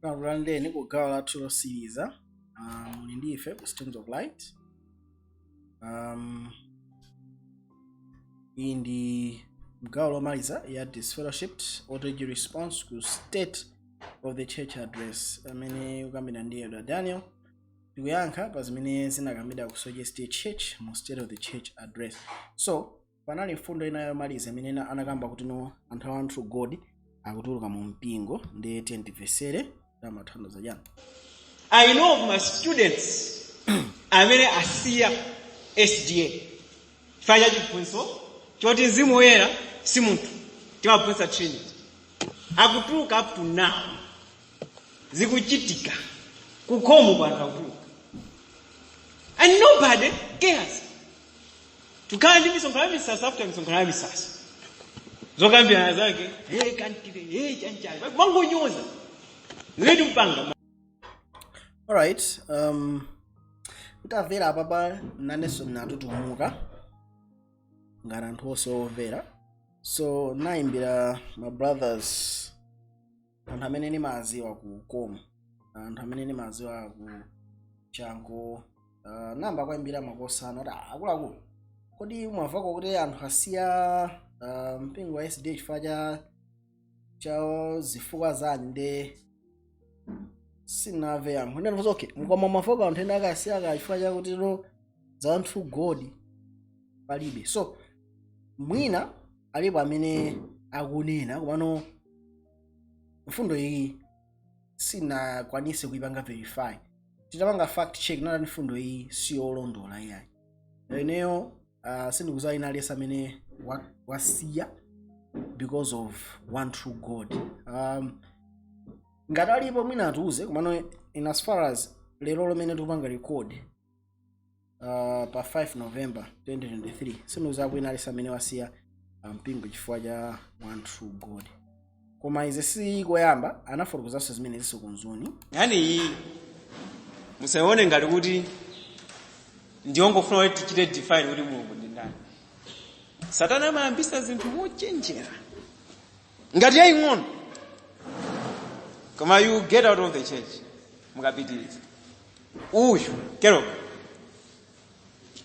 Takulandireni ku gawo lathu losiriza. Muli ndi ife ku Streams of Light. Iyi ndi gawo lomaliza ya Disfellowshipped OTG response ku State of the Church Address amene ukambira ndi Elder Daniel. Ndikuyankha pa zimene zinakambidwa ku Soche State Church mu State of the Church Address. So panali mfundo ina yomaliza imene anakamba kuti no, anthu a true God akutuluka mu mpingo. Ndiye tiye timvesere amathandiza chani. I know of my students amene asiya SDA chifukwa cha chiphunzitso choti Mzimu Woyera si munthu, timaphunzitsa Trinity. Akutuluka up to now, zikuchitika kukhomo kwa anthu akutuluka and nobody cares. Tukhala ndi misonkhano ya misasa after misonkhano ya misasa, zokambirana zake, hey, kantire, hey, chanchani, mangonyoza zimene timpanga. Alright, ntamvera apapa nanenso natutumuka ngati anthu onse omvera. So nayimbira my brothers, anthu amene nimaziwa ku koma anthu amene nimaziwa ku Chanco. Namba kwayimbira makosana kuti, "Ah, akuluakulu, kodi mwamvako kuti anthu asiya mpingo wa SDA chifukwa cha zifukwa zanji?" Nde sinamve yankho. Ndinafunsa, "Okay, koma mwamvako anthu ena akasiya ka chifukwa chakuti no za true God palibe?" So mwina alipo amene akunena, komano mfundo iyi sinakwanise kuipanga verify. Titapanga fact check, nati mfundo iyi siyolondola iyayi. Ineyo sindikuziwa ina aliyense amene wasiya because of one true God. Ngati alipo mwina atiuze. Komano in as far as lero lomene tikupanga record, pa 5 November 2023, sindikuziwa kwina aliyense amene wasiya mpingo chifukwa cha one true God. Koma izi sikoyamba, anafotokozanso zimene zisokonzoni. Nkhani iyi musayione ngati kuti ndiyongofuna kuti tichite define kuti Mulungu ndi ndani. Satana amayambisa zinthu mochenjera ngati yaying'ono, koma you get out of the church mukapitiriza. Uyu Kellogg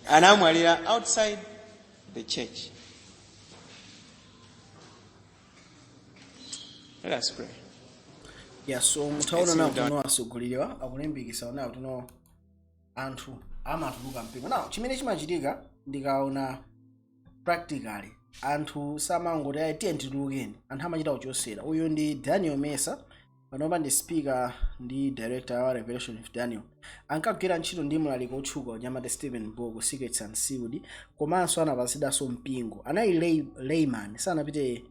anamwalira outside the church. Let us pray. Yeah, so mutaona Let's nawo sit down. kuno asogoleriwa akulimbikisa nawo tuno anthu amatuluka mpingo. Now chimene chimachitika, ndikaona practically, anthu samangoti, "Ayi, tiye titulukeni." Anthu amachita kuchosera. Uyu ndi Daniel Mesa, panopa ndi speaker ndi director wa Revelation of Daniel. Ankagwira ntchito ndi mlaliki otchuka unyamata Stephen Bohr ku Secrets Unsealed, komanso anapatsidwanso mpingo. Anali layman, sanapite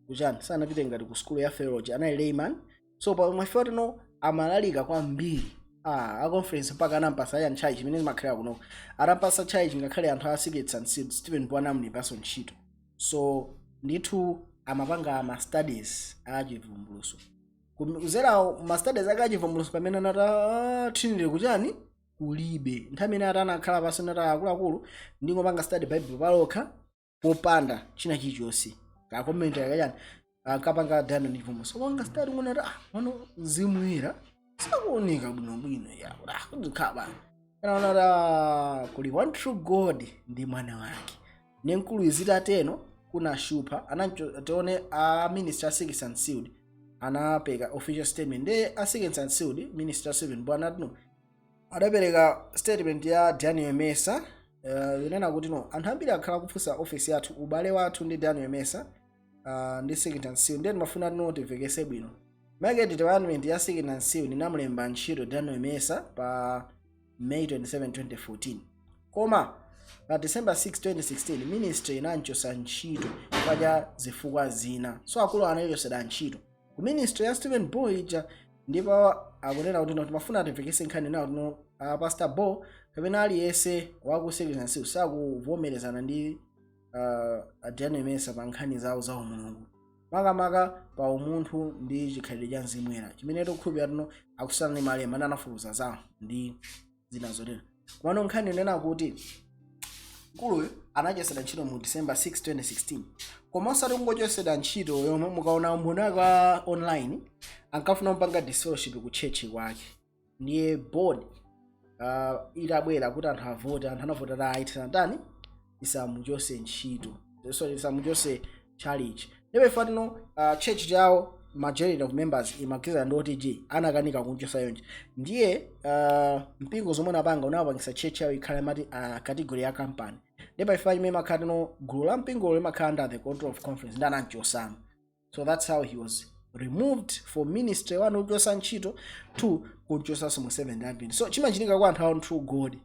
kuchani, sanapite ngati ku school ya theology, anali layman. So pa mwafiwa tino amalalika kwambiri, a conference mpaka anampasa aya ntchai chimene zimakhalira kuno, atampasa tchai ngakhale anthu a Secrets Unsealed, Stephen Bohr anamulimbanso ntchito. So ndithu amapanga ma studies a chivumbuluso. Kuzera ma studies ake a chivumbuluso, pamene anati, "Ah, Trinity kuchani kulibe." Nthawi imene ati anakhala pansi, nati, "Akuluakulu, ndingopanga study Bible palokha popanda china chilichonse, ka comment kachani." Akapanga Daniel ndi chivumbuluso, panga study ngona ati, "Ah, mano Mzimu Woyera sakuoneka bwinobwino ya kuti ah, kuzikhala bwana." Kana ona kuli one true God ndi mwana wake. Ne mkulu izitateno kuna shupa anancho. Tione a minister Secrets Unsealed anapeka official statement. Ndi a Secrets Unsealed minister Stephen Bwana no adapereka statement ya Daniel Mesa, inena kuti no, anthu ambiri akhala kufunsa office yathu ubale wathu ndi Daniel Mesa ndi Secret Unsealed. Ndiye timafuna tino timvekese bwino. Market department ya Secret Unsealed inamulemba ntchito Daniel Mesa pa May 27, 2014, koma pa December 6, 2016 ministry inanchosa ntchito chifukwa cha zifukwa zina. So akulu anachosera ntchito ku ministry ya Stephen Bohr ija. Ndipo akunena kuti no, timafuna timvekese nkhani nawo tino Pastor Bo kapena aliyense waku Secret Unsealed sakuvomerezana ndi Daniel Mesa pa nkhani zawo za umulungu, makamaka pa umunthu ndi chikhalidwe cha Mzimu Woyera chimene tikukhulupirira tino akusana ndi malemba ndi anafufuza zawo ndi zina zotero. Komano nkhani inena kuti mkuluyo Anachotsedwa ntchito mu December 6, 2016, koma osati kungochotsedwa ntchito yomwe mukaona umboni wake wa online. Ankafuna kupanga disfellowship ku church kwake, ndiye board itabwera kuti anthu avote, anthu anavota kuti ayi, isamuchose ntchito, so isamuchose church. Ndipo ife tino church chawo, majority of members imagwirizana ndi OTG, anakanika kunchosa yonje. Ndiye mpingo zomwe unapanga, unapangisa church yawo ikhale mati category ya company. Ndipo ife chimene makhala tino gulu la mpingo limakhala under the control of conference, ndi ananchosamo. So that's how he was removed for ministry. One, kuchosa ntchito; two, kunchosanso mu Seventh Advent. So chimachitika kwa anthu a true God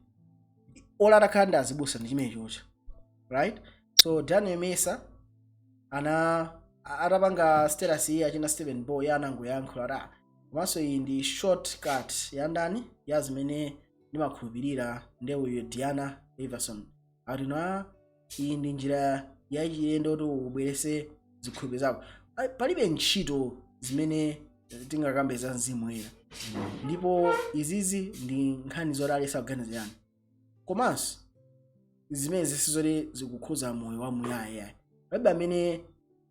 ola atakhala ndi azibusa ndi chimene chocha, right? So Daniel Mesa ana atapanga status iyi, achina Stephen Boy anangoyankhula ta, komanso iyi ndi shortcut ya ndani ya zimene ndimakhulupirira. Nde uyu Diana Everson akuti no, iyi ndi njira yachilendo kuti ubwerese zikhulupiriro zako. Palibe ntchito zimene tingakambe za Mzimu Woyera, ndipo izizi ndi nkhani zoti alesa kuganizirani, komanso zimene zisizoti zikukhuza moyo wamuyaya. Palibe amene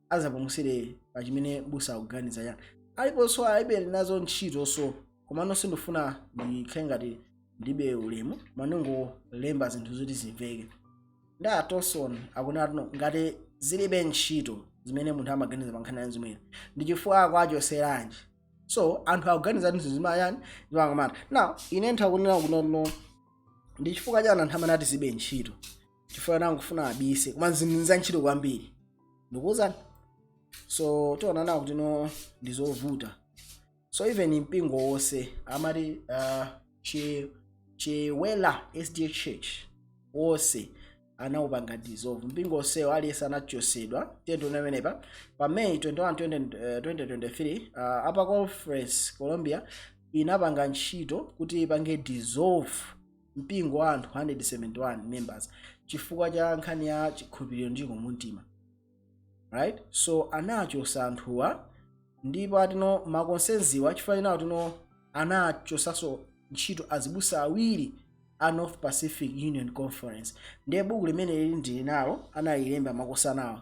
azapumusire pa chimene busa akuganiza chani. Aliponso alibe nazo ntchito. So komano sindifuna ndikhale ngati ndibe ulemu, manongolemba zinthu zoti zimveke. Ndi Atoson akunena tuno ngati zilibe ntchito zimene munthu amaganiza pa nkhani ya Mzimu Woyera, ndi chifukwa akwachoseranji? So anthu akuganiza zinthu zimayani zimangamata. Now ine ntha kunena kunono, ndi chifukwa chani anthu amanati zibe ntchito? Chifukwa nangofuna abise, koma zinthu za ntchito kwambiri, ndikuwuzani. So tiona nawo kuti no, ndizovuta. So even mpingo wonse amati Chewela SDA Church wonse anawupanga dissolve. Mpingo onsewo aliyense anachosedwa. Tiyeni amenepa pa May 21, 2023, Upper Conference Columbia inapanga ntchito kuti ipange dissolve mpingo wa anthu 171 members chifukwa cha nkhani ya chikhulupiriro ndi mumtima, right? So anachosa anthuwa, ndipo atino makonsenziwa chifukwa chinawo tino anachosanso ntchito azibusa awiri a North Pacific Union Conference. Ndiye buku limene lili ndili nalo, analilemba makosanawa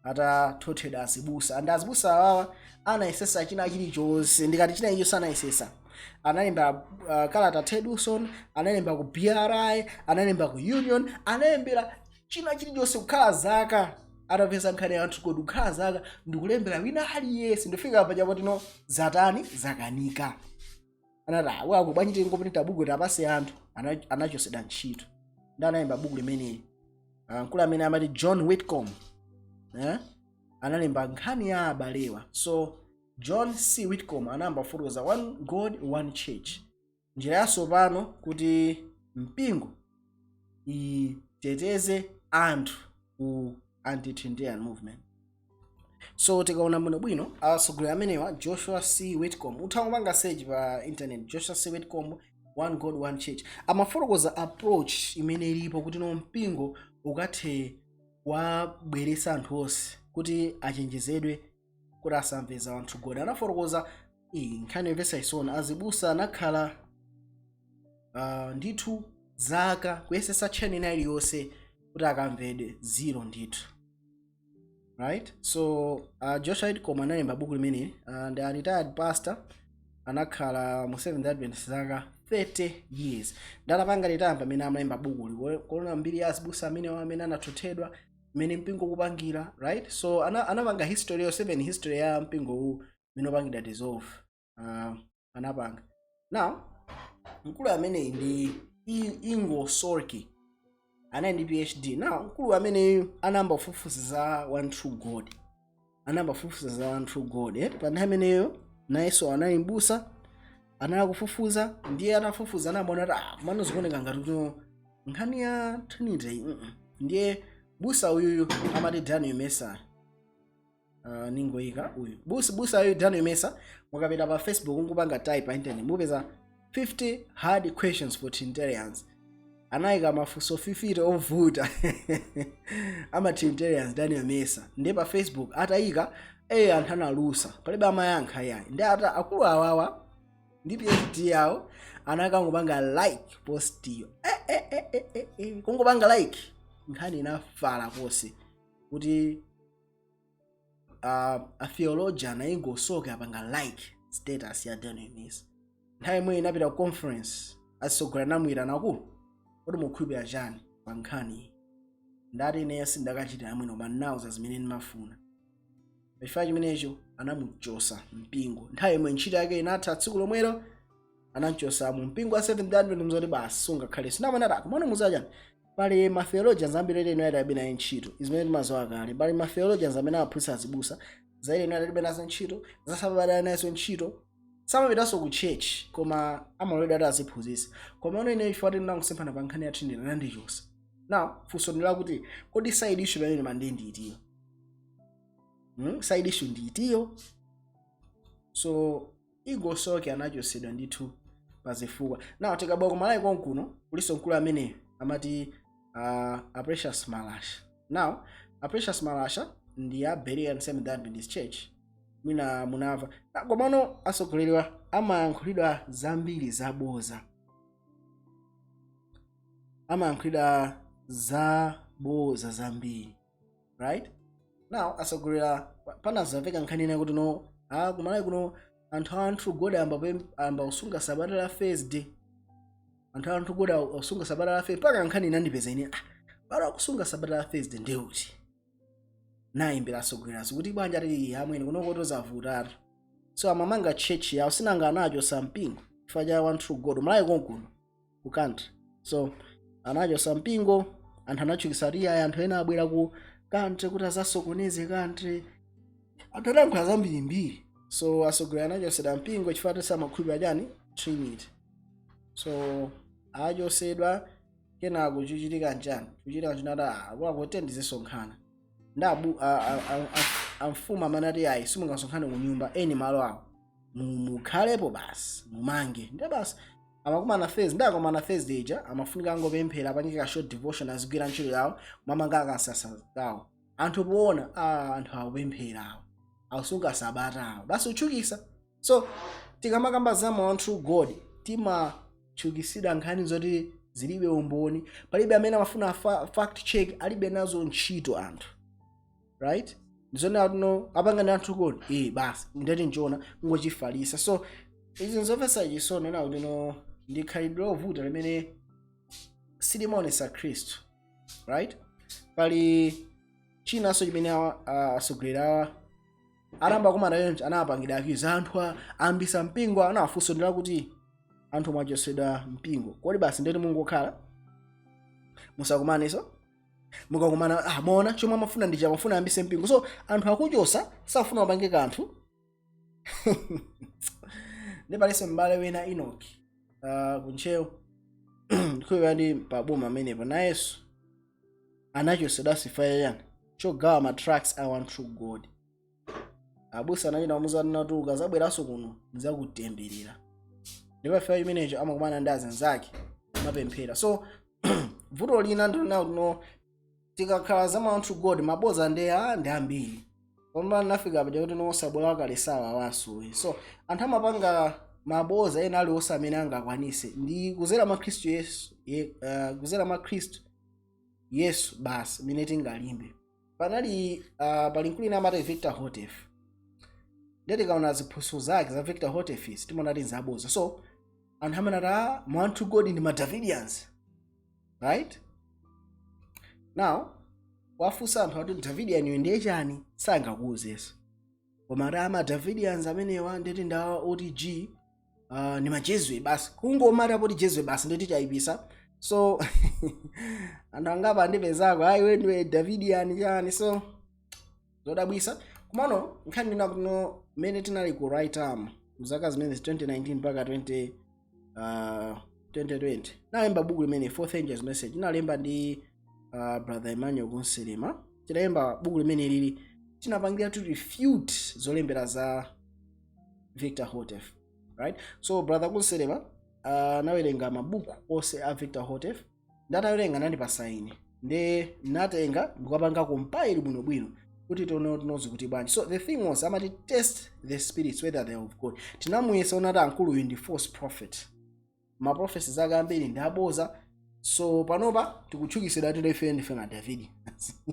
atathothedwa azibusa, and azibusa awawa anayesesa china chilichonse. Ndikati china icho sanayesesa, analemba kalata Ted Wilson, analemba ku BRI, analemba ku Union, analembera china chilichonse. Kukhala zaka atapeza nkhani ya anthu kodi, kukhala zaka ndikulembera wina aliyense, ndifika pa chapotino zatani, zakanika. Anati awako bwanji tingopita buku tapase anthu. Anachosedwa ntchito ndi analemba buku limeneli. Mkulu amene amati John Whitcomb, eh? Analemba nkhani ya abalewa. So John C Whitcomb anayamba kufotokoza One God One Church, njira yatsopano kuti mpingo iteteze anthu ku anti-Trinitarian movement. So tikaona bwino bwino atsogoleri amenewa, Joshua C Whitcomb, utha kupanga search pa internet, Joshua C Whitcomb, One God One Church, amafotokoza approach imene ilipo kuti no, mpingo ukathe wabweresa anthu onse kuti achenjezedwe kuti asamveza anthu God. Anafotokoza iyi nkhani yomvetsa chisoni. Azibusa anakhala ndithu zaka kuyesesa cheni ina iliyonse kuti akamvedwe, zero ndithu, right? So Joshua Whitcomb analemba buku limeneli, ndi a retired pastor, anakhala mu Seventh Adventist zaka 30 years. Ndalapanga retire pamene amalemba buku kuona mbiri ya azibusa amene amene anathothedwa, mmene mpingo kupangira, right? So anapanga history yo seven, history ya mpingo uwu mmene upangidwa dissolve, anapanga. Now mkulu ameneyi ndi Ingo Sorki, anali ndi PhD. Now mkulu ameneyu anayamba kufufuza za one true God, anayamba kufufuza za one true God, eh? Pa nthawi imeneyo nayenso anali mbusa, anali kufufuza. Ndiye atafufuza anabona kuti ah, kumano zikuoneka ngati kuti nkhani ya Trinity. Ndiye busa uyuyu amati Daniel Mesa, ningoyika uyu busa uyu Daniel Mesa. Mukapita pa Facebook nkupanga type pa internet, mupeza 50 hard questions for Trinitarians. Anayika mafunso 50 ovuta ama Trinitarians, Daniel Mesa. Ndiye pa Facebook atayika, anthu analusa, palibe amayankha yayi. Ndi ata akulu awawa ndi PhD yawo anakangopanga like post iyo, kungopanga like. Nkhani inafala konse kuti a theologian Eagle Soke apanga like status ya Daniel Misa. Nthawi imwe inapita ku conference, atsogoleri anamuyitana, "Akulu, kodi mukhulupirira chani pa nkhani iyi?" Ndati, "Ineyo sindakachitira mwino, koma ndinawuza zimene ndimafuna." Pachifukwa chimenecho anamuchosa mpingo. Nthawi imwe ntchito yake inatha, tsiku lomwelo anachosa mu mpingo wa Seventh Advent, mzoti basi sungakhale sinamanati kumene muzachani. Pali ma theologians ambiri ene alibe naye ntchito, izimene timazowa kale. Pali ma theologians amene amaphunzitsa azibusa za ene alibe nazo ntchito, zasabada nazo ntchito, samapitanso ku church, koma amaloledwa ati aziphunzitsa. Koma ono ine ife ati ndinakusemphana pa nkhani ya Trinity, anandichosa. Now funso ndi lakuti, kodi side issue pamene mande ndiitiyo? Side issue ndiitiyo? So Eagle Soke anachosedwa ndithu pazifukwa. Now tikabwa kumalawi konkuno, kuliso mkulu amene amati a Precious Malasha. Now a Precious Malasha ndi a Berean Seventh Adventist Church, mwina munamva. Na, komano asogoleriwa amayankhulidwa zambiri zaboza, amayankhulidwa zaboza zambiri, right? Now asogolera panazamveka nkhani ina kuti no, kumalawi kuno anthu God amba kusunga sabata la Thursday, anthu God akusunga sabata la Thursday. Mpaka nkhani inandipeza ine, bado akusunga sabata la Thursday ndeuti nayimbira asogoleraso kuti banja ati amwene kunokoto zavutatu. So amamanga church yawo, sinanga anachosa mpingo chifukwa cha One True God malawi konkuno ku country. So anachosa mpingo, anthu anachukisa ati ayi, anthu ena abwera ku country kuti azasokoneze country. Anthu anayankhula zambirimbiri. So asogolera anachosedwa mpingo chifukwa ati samakhulupirira chani? Trinity. So achosedwa, kenako chuchitika nchani? Chuchitika chinati akuluakulu tendizisonkhana ndabu amfumu amene ati ayi, simungasonkhane ku nyumba eni, malo awo mukhalepo basi, mumange. Ndiye basi amakumana Thursday, ndi akumana Thursday ija amafunika angopemphera, apange ka short devotion, azigwira ntchito yawo, mamanga akasasa kawo. Anthu poona, anthu akupemphera awo, akusunga sabata awo, basi utchukisa. So tikamakamba za one true God, timatchukisidwa nkhani zoti zilibe umboni. Palibe amene amafuna fact check, alibe nazo ntchito anthu, right? Ndizonena kuti apanga ndi anthu kodi basi ndati nchiona ngochifalisa. So izi nzomvetsa chisoni na kuti no, ndi khalidwe lovuta limene silimaonesa Khristu, right? Pali chinanso chimene atsogoleri awa anamba kumana yonse anapangidwa accuse anthu ambisa mpingo. Anawafunsa ndila kuti anthu mwachosedwa mpingo, kodi basi ndeti mungokhala musakumaneso? Mukakumana, maona chomwe amafuna ndi chamafuna ambise mpingo. So anthu akuchosa, safuna wapange kanthu. Ndi palinso m'bale wina Enoki kuntchewu, ndikuyiwa ndi paboma amenepo, nayenso anachosedwa sifa yani chogawa ma tracts a One True God. Abusa anachita kumuza natu, "Zabweranso kuno nzakutemberera." Ndipo ife chimenecho amakumana ndi azinzake amapemphera. So vuto lina ndilina kuno, tikakhala za One True God, maboza ndi ndi ambiri. Koma nafika paja kuti nosabwera kale sawa wasuwe. So anthu amapanga maboza ena aliwonse amene angakwanise ndi kuzera mwa Khristu Yesu kuzera mwa Khristu Yesu basi mene tingalimbe. Panali pali mkulu ina amati Victor Houteff. Ndiye tikaona ziphunzitso zake za Victor Houteff, timaona kuti nzaboza. So anthu amene ati One True God ndi ma Davidians, right? Now wafunsa anthu ati Davidian iwe ndiye chani, sangakuwuzenso. Koma ati ama Davidians amenewa ndeti nda OTG, ndi ma Jesuit basi. Kungomati apoti Jesuit basi ndeti chayipisa. So anthu angapa andipezako, ayi, we ndiwe Davidian chani? So zodabwisa. Kumano nkhani ndina kuno, mmene tinali ku right arm mzaka zimene 2019 mpaka 2020, nalemba buku limene Fourth Angels Message, nalemba ndi Brother Emmanuel Kunselema. Tinalemba buku limene lili tinapangira to refute zolembera za Victor Houteff, right? So Brother Kunselema anawerenga mabuku onse a Victor Houteff. Ndatawerenga nandipasa ine, nde natenga ndikupanga compile bwinobwino kuti tono tinozi kuti bwanji. So the thing was, amati test the spirits whether they are of God. Tinamuyesa onati ankulu uyu ndi false prophet, ma prophecies ake ambiri ndi aboza. So panopa tikutchukitsidwa tilo ife ndife ma Davidians,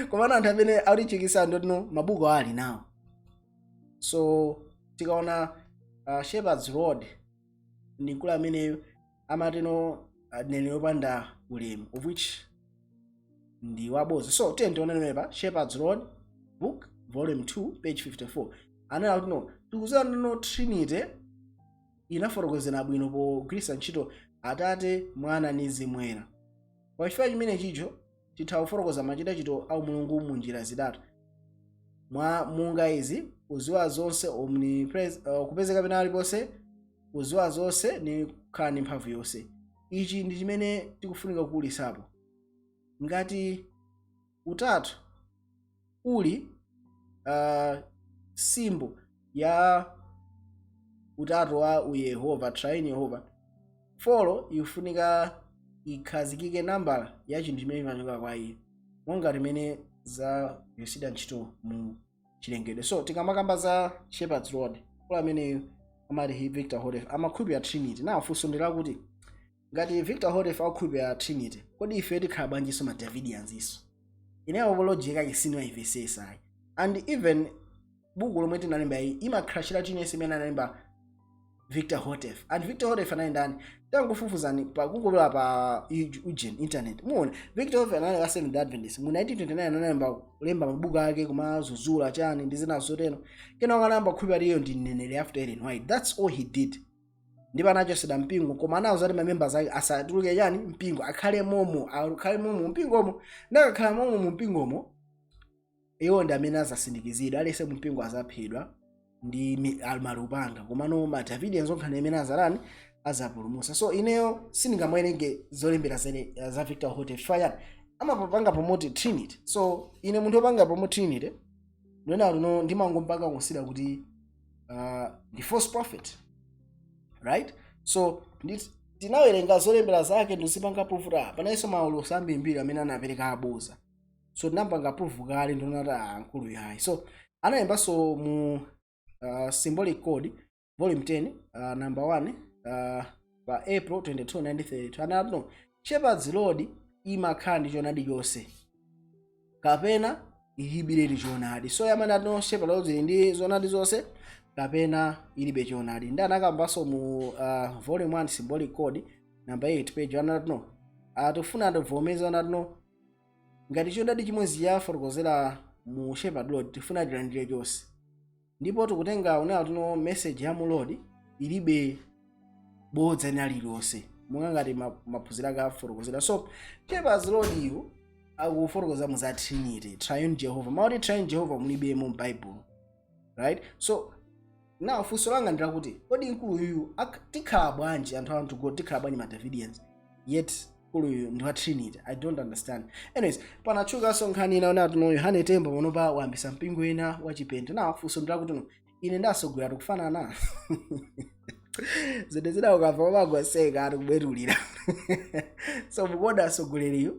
komano anthu amene akutichukisa ndotino mabuku ali nawo. So tikaona Shepherd's Rod ndi mkulu ameneyo amatino nene yopanda ulemu, of which ndi waboza. So tiye tione pa Shepherd's Rod book, volume 2, page 54. Anena kuti no, tikuziwa ndino Trinity inafotokozera bwino pogwiritsa ntchito Atate, Mwana ndi Mzimu Woyera. Pachifukwa chimene chicho titha kufotokoza machitachito a Mulungu mu njira zitatu mwa munga izi: kuziwa zonse, kupezeka pena paliponse, kuziwa zonse ni kukhala ndi mphamvu yonse. Ichi ndi chimene tikufunika kukulisapo. Ngati utatu uli symbol ya utatu wa Uyehova, Triune Yehova, four ikufunika ikhazikike nambala ya chinthu chimene chimachoka kwa iye, monga limene zagwiritsidwa ntchito mu chilengedwe. So tikamakamba za Shepherd's Rod, kula ameneyo amati Victor Houteff amakhulupirira Trinity. Na funso ndi lakuti, ngati Victor Houteff akukhulupirira Trinity, kodi ife tikhala bwanjinso ma Davidians iso? Ineyo logic yake sindimayimvetsetsa. And even buku lomwe tinalemba iyi imakhrashira chinense imene analemba Victor Houteff. And Victor Houteff anali ndani? Tangofufuzani pa kungopera pa ugen internet, muone Victor Houteff anali ka Seventh Adventist. Mu 1929 analemba kulemba mabuku ake kumazuzula chani ndi zina zotero. Kenako anayamba kukhulupirira iyo ndi mneneri after Ellen White. That's all he did. Ndipo anachoseda mpingo, koma anawuza kuti mamembers ake asatuluke chani mpingo, akhale momo, akhale momo mpingomo. Ndakakhala momo mu mpingomo, iwo ndi amene azasindikizidwa. Aliyense mu mpingo azaphedwa ndi malupanga, komano ma Davidians onkhani amene azalani azapulumutsa. So ineyo sindingamwerenge zolembera zene za Victor Houteff. Chifukwa amapanga promote Trinity. So ine munthu wopanga promote Trinity ndiyena luno ndimangompanga consider kuti ndi false prophet, right? So tinawerenga zolembera zake ndizipanga proof kuti panayinso maulosi ambirimbiri amene anapereka aboza. So tinampanga proof kale, ndionati nkulu yayi. So analembanso mu Symbolic Code, volume 10, number 1, pa April 22, 1932. Anati no, Shepherd's Rod imakhala ndi choonadi chonse kapena ilibireti choonadi. So yamene ati no, Shepherd's Rod ili ndi zoonadi zonse kapena ilibe choonadi. Ndi anakambanso mu volume 1, Symbolic Code, number 8, page. Anati no, atifuna tivomeza. Anati no, ngati choonadi chimodzi yafotokozera mu Shepherd Rod, tifuna tilandire chonse. Ndipo tikutenga unena tino message ya mu rod ilibe bodza lina lililonse, monga ngati maphunziro ake afotokozera. So Shepherd's Rod iyu akufotokoza mu za Trinity, Triune Jehovah. Mauti Triune Jehovah mulibemo m'Bible, right? So now funso langa ndilakuti, kodi mkulu uyu tikhala bwanji anthu anthu God, tikhala bwanji ma Davidians, yet mkulu uyu ndi wa Trinity? I don't understand. Anyways, panatchukanso nkhani ina onati no, Yohane Tembo panopa wayambisa mpingo ina wachipente. Now funso ndilakuti no, ine ndasogolera tikufanana zinthu zina ukamva pamagwaseka ati kubwerulira. So mukuona asogoleriyo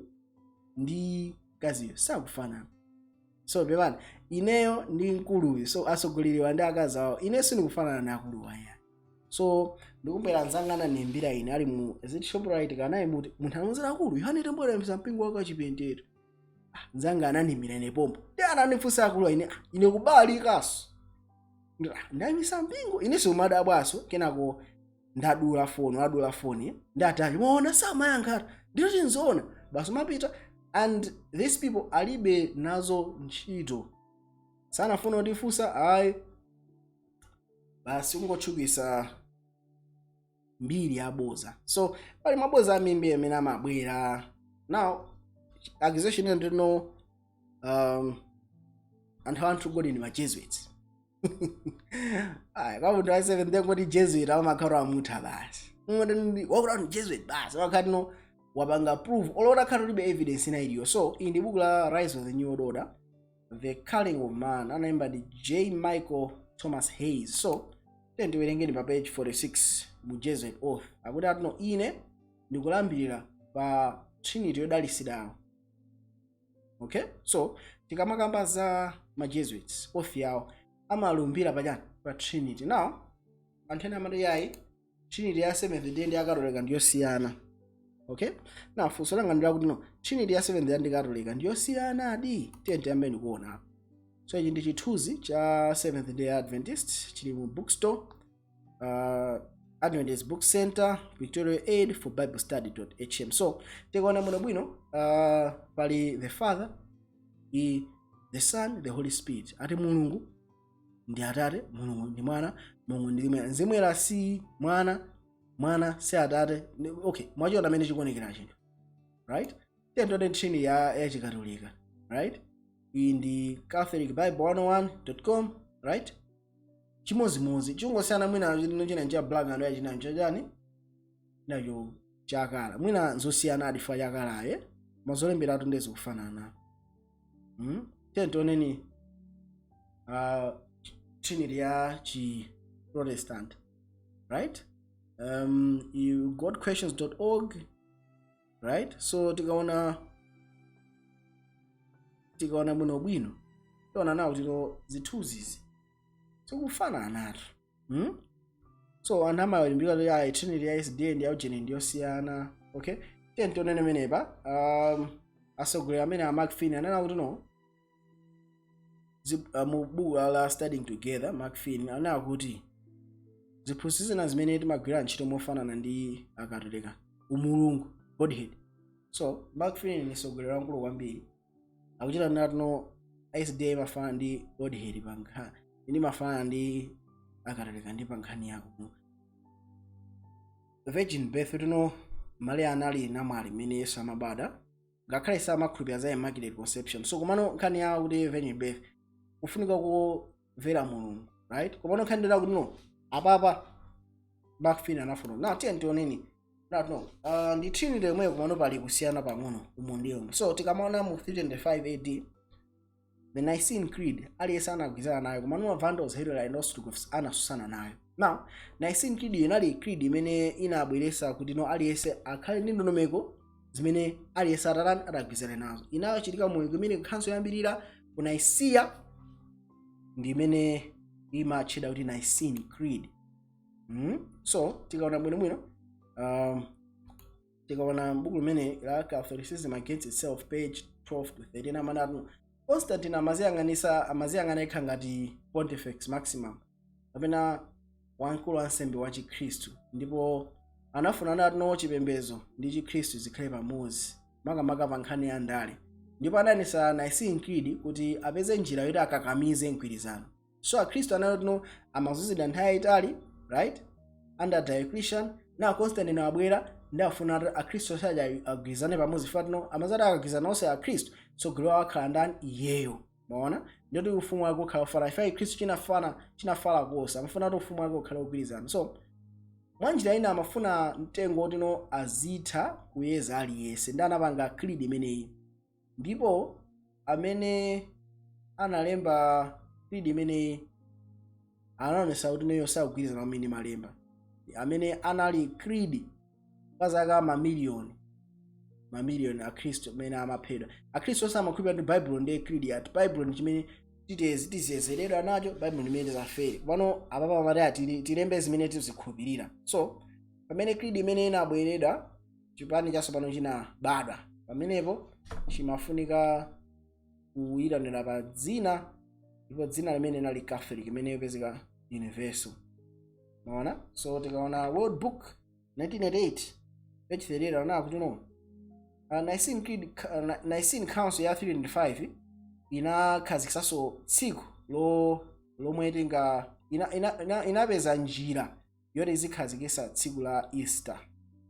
ndi mkaziyo sakufanana. So pepani, ineyo ndi mkuluyu, so asogoleriwa ndi akazi awo, ine sindikufanana na akuluwa ya. So ndikumbwera anzanga anandiimbira ine ali mu, is it Shoprite kanayi muti, munthu anamuzera akulu Yohane Tembo ayambisa mpingo wake wachipentero. Ah, nzanga anandiimbira ine pompo ndi anandifunsa akulu ine, ine kubalikaso ndayimisa mpingo ine siumadabwaso. Kenako ndadula foni, wadula foni, ndatali mwaona samayankhata, ndito chinzoona basi mapita. And these people alibe nazo ntchito, sanafuna kutifunsa ayi, basi kungotchukisa mbiri yaboza. So pali maboza ambiri amene amabwera. Now accusation ndino anthu godi ndi ma Jesuits. Aya, kwa munthu wa Seventh Day ngoti Jesuit amakhala amutha basi, wakuti ndi Jesuit basi, wakhati no wapanga proof olota khati ulibe evidence ina iliyo. So iyi ndi buku la Rise of the New World Order, The Culling of Man, analemba ndi J Michael Thomas Hayes. So tiye tiwerengeni pa page 46 mu Jesuit Oath. Akuti atino ine ndikulambirira pa Trinity yodalisidwayo. Okay, so tikamakamba za ma Jesuits, oath yawo amalumbira pachani? Pa Trinity. Now anthu ena amati yayi, Trinity ya Seventh Day ndi Akatolika ndiyosiyana. Okay, now funso langa ndilakuti, no, Trinity ya Seventh ndi Katolika ndiyosiyanadi? Tiye tiyambeni kuona apa. So ichi ndi chithunzi cha Seventh Day Adventist, chili mu bookstore, Adventist Book Center, Victoria Aid for Bible Study hm. So tikaona muno bwino, pali the Father, the Son, the Holy Spirit. Ati Mulungu ndi Atate, Mulungu ndi Mwana, Mulungu ndi Mzimu. Mzimu Woyera si Mwana, Mwana si Atate. Okay, mwachiona amene chikuonekera chinthu, right? Tiyeni Trinity ya Chikatolika, right? Iyi ndi Catholic Bible 101.com, right? Chimozimozi, chingosiyana mwina chino china cha black and white, china chachani nacho chakala. Mwina nzosiyana adifa chakalaye, mazolemberatu ndezi kufanana. Tiye tioneni Trinity ya chi Protestant, right? You godquestions.org, right? So tikaona bwinobwino, tiona nawo tino zithunzizi zikufananatu, So anthu amalimbika kuti ayi, Trinity ya SDA ndi yaujeni ndiyosiyana. Okay, tiye tionene menepa. Atsogoleri amene a Mark Finney anena kuti, no, mu buku la Studying Together, Mark Finney anena kuti ziphunzitso zina zimene timagwira ntchito mofanana ndi Akatolika, umulungu, Godhead. So Mark Finney ni mtsogoleri wamkulu kwambiri, akuchita nati, no, SDA imafanana ndi Godhead pa nkhani, ndi mafanana ndi Akatolika ndi pa nkhani yako virgin birth, tino Mariya anali namwali mmene Yesu amabada, ngakhale samakhulupirira za Immaculate Conception. So komano nkhani yawo kuti virgin birth kufunika kumvera Mulungu, right? Komano nkhani ndira kuti, no, apapa Mark Finney anafuna na tiye tioneni no, no. Ndi Trinity yomweyo, komano pali kusiyana pang'ono umu ndi umu. So tikamaona mu 325 AD, the Nicene Creed, aliyense anagwirizana nayo, komano Vandals, Heruli and Ostrogoths anasusana nayo. Now Nicene Creed inali creed imene inabweretsa kuti, no, aliyense akhale ndi ndondomeko zimene aliyense atatani, adagwirizana nazo. Inachitika mu imene council yoyambirira ku Nicaea, ndi imene imatchedwa kuti Nicene Creed. So tikaona bwinobwino, tikaona buku limene la Catholicism Against Itself, page 12 to 13, amanati Constantine amaziyang'ana yekha ngati Pontifex Maximum kapena wamkulu wansembe wa Chikhristu, ndipo anafuna nati, no, chipembedzo ndi Chikhristu zikhale pamodzi, makamaka pa nkhani ya ndale, ndipo anayesa Nicene Creed kuti apeze njira yoti akakamize mgwirizano. So Akhristu anati, no, amazunzidwa nthawi yayitali, right, under Diocletian. Na Constantine abwera ndi afuna ati Akhristu onse aja agwirizane pamodzi, fatino amazati akagwirizana onse Akhristu, tsogolo wawo akhala ndani? Iyeyo. Maona, ndiyoti ufumu wake ukhala ufana ife Khristu chinafana chinafala kosa, amafuna kuti ufumu wake ukhale ugwirizana. So mwanjira ina amafuna mtengo wotino azitha kuyeza aliyense, ndi anapanga creed imeneyi. Ndipo amene analemba creed imeneyi anaonesa kuti neyo sakugwirizana amene malemba amene anali creed kwa zaka mamiliyoni mamiliyoni Akhristu amene amaphedwa. Akhristu onse amakhulupirira kuti Baibulo ndiye creed yathu, Baibulo ndi chimene titezi tizezeredwa nacho, Baibulo ndimene tizafere. Pano apapa amati ati tilembe zimene tizikhulupirira. So pamene creed imene inabweredwa, chipani chatsopano chinabadwa pamenepo, chimafunika kuyitanira pa dzina, ndipo dzina limene linali Catholic, imene yopezeka universal. Maona, so tikaona World Book 1988 page 38, anaona kuti, no, Nicene Creed, Nicene Council ya 305 inakhazikitsanso tsiku lomwe tinga inapeza njira yoti izikhazikitsa tsiku la Easter,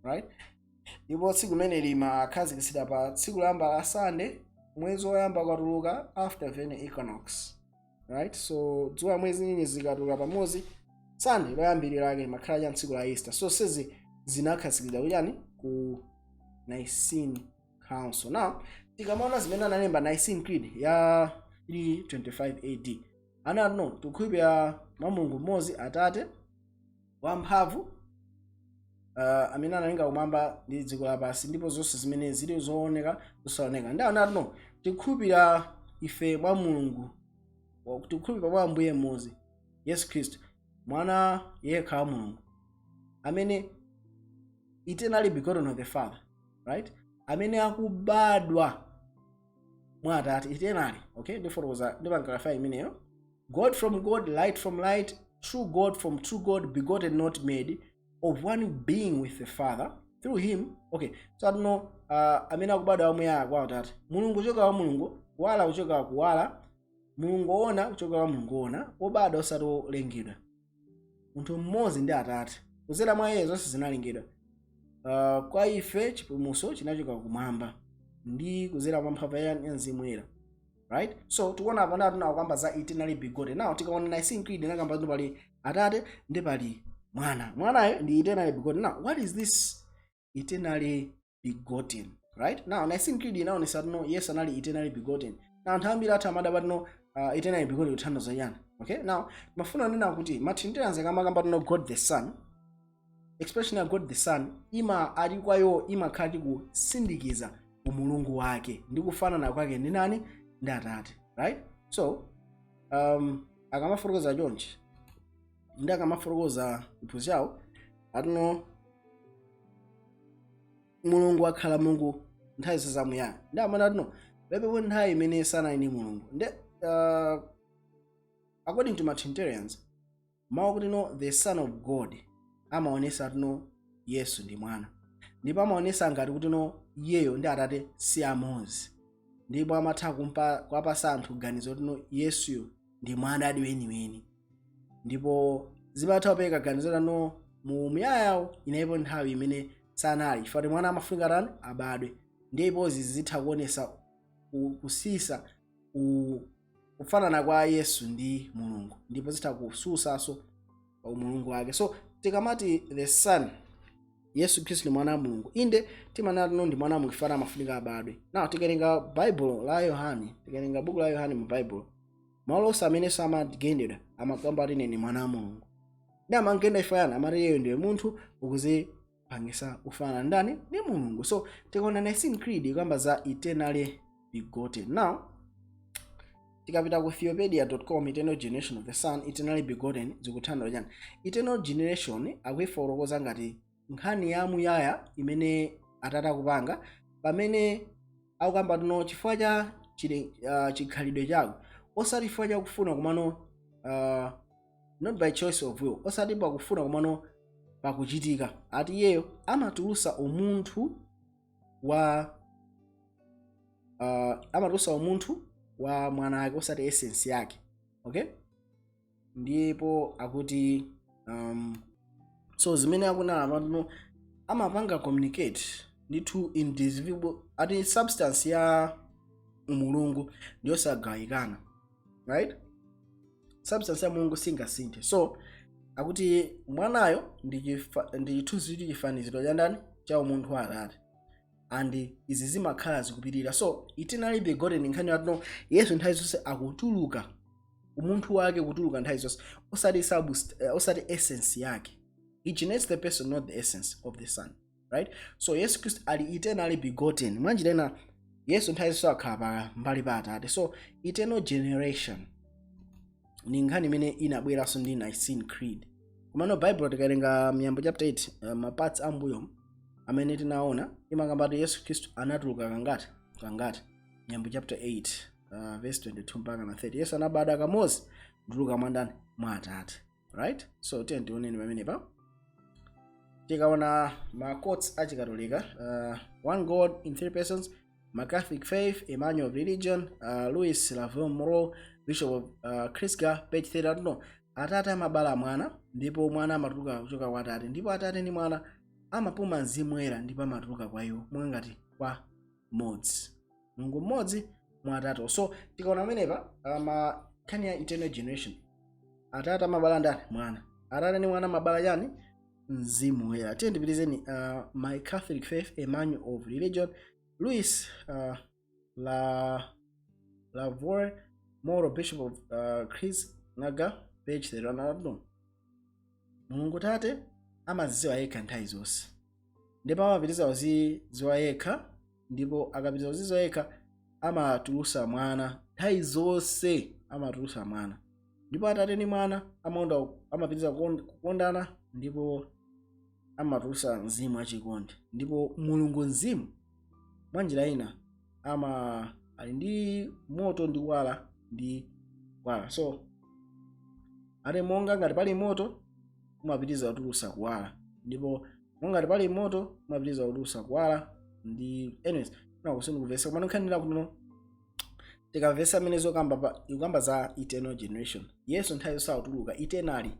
right? Ndipo tsiku limene limakhazikitsidwa pa tsiku loyamba la Sunday, mwezi woyamba ukatuluka after vernal equinox, right? So dzuwa, mwezi, nyenyezi zikatuluka pamodzi, Sunday loyambirira lake limakhala cha tsiku la Easter. So sezi zinakhazikitsidwa kuchani? Ku Nicene Council. Now tikamaona zimene analemba Nicene Creed ya 325 AD, anati, no, tikukhulupirira mwa Mulungu mmodzi, Atate wamphamvu, amene analenga kumwamba ndi dziko lapansi ndipo zonse zimene zili zooneka, zosaoneka. Ndi anati, no, tikukhulupirira ife mwa Mulungu, tikukhulupirira mwa Ambuye mmodzi Yesu Khristu, mwana yekha wa Mulungu, amene eternally begotten of the Father. right, amene akubadwa mwa Atate eternally. Okay, ndifotokoza, ndipanga clarify imeneyo. God from God, light from light, true God from true God, begotten, not made, of one being with the Father, through him. Okay, so atino amene akubadwa wamuyaya kwa Atate, Mulungu kuchoka kwa Mulungu, kuwala kuchoka kuwala, Mulungu woona kuchoka kwa Mulungu woona, wobadwa osati wolengedwa, munthu mmodzi ndi Atate, kudzera mwa iye zonse zinalengedwa. Kwa ife chipulumutso chinachoka kumwamba ndi kudzera mwa mphamvu ya Mzimu Woyera, right? So tikuona apa ndatu nakukamba za eternally begotten. Now tikaona Nicene Creed, inakamba kuti pali Atate ndi pali Mwana, Mwanayo ndi eternally begotten. Now what is this eternally begotten? Right now Nicene Creed inaonesa tino Yesu anali eternally begotten. Now anthu ambiri athu amadaba tino eternally begotten kuthandiza chani? Okay, now mafuna nena kuti ma Trinitarians akamakamba tino God the Son, expression ya God the Son ima ali kwayo imakhala kusindikiza umulungu wake ndi kufanana kwake ndi nani? Ndi Atate, right? So akamafotokoza chonchi ndi akamafotokoza chiphunzitso chawo, atino Mulungu akhala Mulungu nthawi zonse zamuyaya, ndi amene atino palibepo nthawi imene sanali ndi Mulungu. Ndi according to ma Trinitarians, mawu kuti no the Son of God amaonesa tino Yesu ndi Mwana, ndipo amaonesa ngati kuti no iyeyo ndi Atate si amodzi, ndipo amatha kuwapasa anthu ganizo kuti no Yesuyo ndi mwana adi weniweni, ndipo zimatha kupereka ganizo lano mu muyayawo inalipo nthawi imene sanali, chifukwa kuti mwana amafunika tani? Abadwe. Ndipo izi zitha kuonesa kusisa kufanana kwa Yesu ndi Mulungu, ndipo zitha kususanso pa umulungu wake. So tikamati the Son, Yesu Khristu, ndi mwana wa Mulungu, inde timanena tino ndi mwana wa Mulungu chifukwa amafunika abadwe. Now tikawerenga Baibulo la Yohane, tikawerenga buku la Yohane mu Baibulo, malo onse amene samagendedwa amakamba ati ine ndi mwana wa Mulungu, ndi amangenda ifayana amati iyeyo ndiwe munthu ukuzipangisa kufanana ndani? Ndi Mulungu. So tikaona Nicene Creed ikamba za eternally begotten. Now tikapita ku theopedia.com, eternal generation of the Son, eternally begotten zikuthandiza chani? Eternal generation akuifotokoza ngati nkhani ya muyaya imene Atate akupanga pamene akukamba tino chifukwa cha chikhalidwe chako, osati chifukwa chakufuna komano not by choice of will, osati pakufuna komano pakuchitika, ati iyeyo amatulusa umunthu wa mwana wake, osati essence yake. Okay, ndipo akuti so zimene akunena pano amapanga communicate ndithu indivisible, ati substance ya Mulungu ndiyosagawikana, right? Substance ya Mulungu singasinthe. So akuti mwanayo ndi chithunzi, chifaniziro cha ndani? Cha umunthu wa Atate, and izi zimakhala zikupitirira. So eternally begotten nkhani yatino Yesu nthawi zonse akutuluka umunthu wake, kutuluka nthawi zonse, osati osati essence yake. He generates the person, not the essence of the Son, right? So Yesu Khristu ali eternally begotten. Mwanjira ina Yesu nthawi zonse akhala pa mbali pa Atate. So eternal generation ni nkhani imene inabweranso ndi Nicene Creed. Komano Bible tikawerenga Miyambo chapter 8, ma parts ambuyo amene tinaona, imakamba kuti Yesu Khristu anatuluka kangati? Kangati? Miyambo chapter 8, verse 22 mpaka na 30. Yesu anabadwa kamodzi kutuluka mwa ndani? Mwa Atate, right? So tiye tioneni pamenepa. Tikaona ma quotes achikatolika, One God in Three Persons, My Catholic Faith, A Manual of Religion, Louis Lavoie Moreau, Bishop of Crisgar, page 30, no Atate amabala Mwana, ndipo Mwana amatuluka kuchoka kwa Atate, ndipo Atate ndi Mwana amapuma Mzimu Woyera ndipo amatuluka kwa iwo monga ngati kwa mmodzi, Mulungu mmodzi mwa atatu. So tikaona pamenepa nkhani ya eternal generation, Atate amabala ndani? Mwana. Atate ndi Mwana amabala chani? Mzimu Woyera. Tiye ndipitizeni. My Catholic Faith, A Manual of Religion, Louis Lavoie Moreau, Bishop of Crisnaga, page 31. Mulungu Tate amazidziwa yekha nthawi zonse, ndipo amapitiriza kuzidziwa yekha, ndipo akapitiriza kuzidziwa yekha amatulusa Mwana, nthawi zonse amatulusa Mwana, ndipo Atate ndi Mwana amapitiriza kukondana ndipo amatulusa Mzimu wachikondi, ndipo Mulungu Mzimu. Mwanjira ina ama ali ndi moto ndi kuwala ndi kuwala. So ati monga ngati pali moto umapitiriza kutulutsa kuwala, ndipo monga ngati pali moto umapitiriza kutulutsa kuwala ndi, anyways, nakusini kuvesa. Koma nkhanira kuno tikamvesa amene zokamba pa ikukamba za eternal generation. Yesu nthawi zonse akutuluka eternally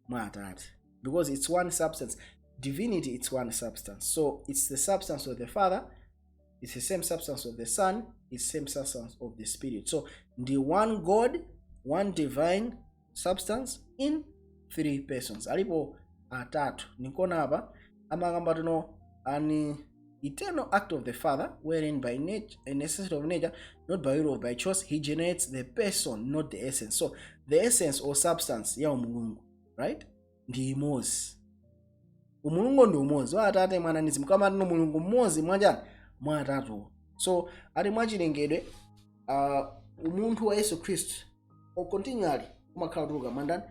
mwa Atate because it's one substance. Divinity, it's one substance. So it's the substance of the Father, it's the same substance of the Son, it's the same substance of the Spirit. So the one God, one divine substance in three persons, alipo atatu. Nikona apa amakamba tuno an eternal act of the Father, wherein by nature, a necessity of nature, not by will or by choice, he generates the person, not the essence. So the essence or substance ya umulungu, right, ndi imodzi. Umulungu ndi umodzi wa Atate, Mwana ndi Mzimu. Kama tino Mulungu mmodzi mwachani? Mwa atatuwo. So ati mwachilengedwe umunthu wa Yesu Khristu continually umakhala kutuluka mwandani?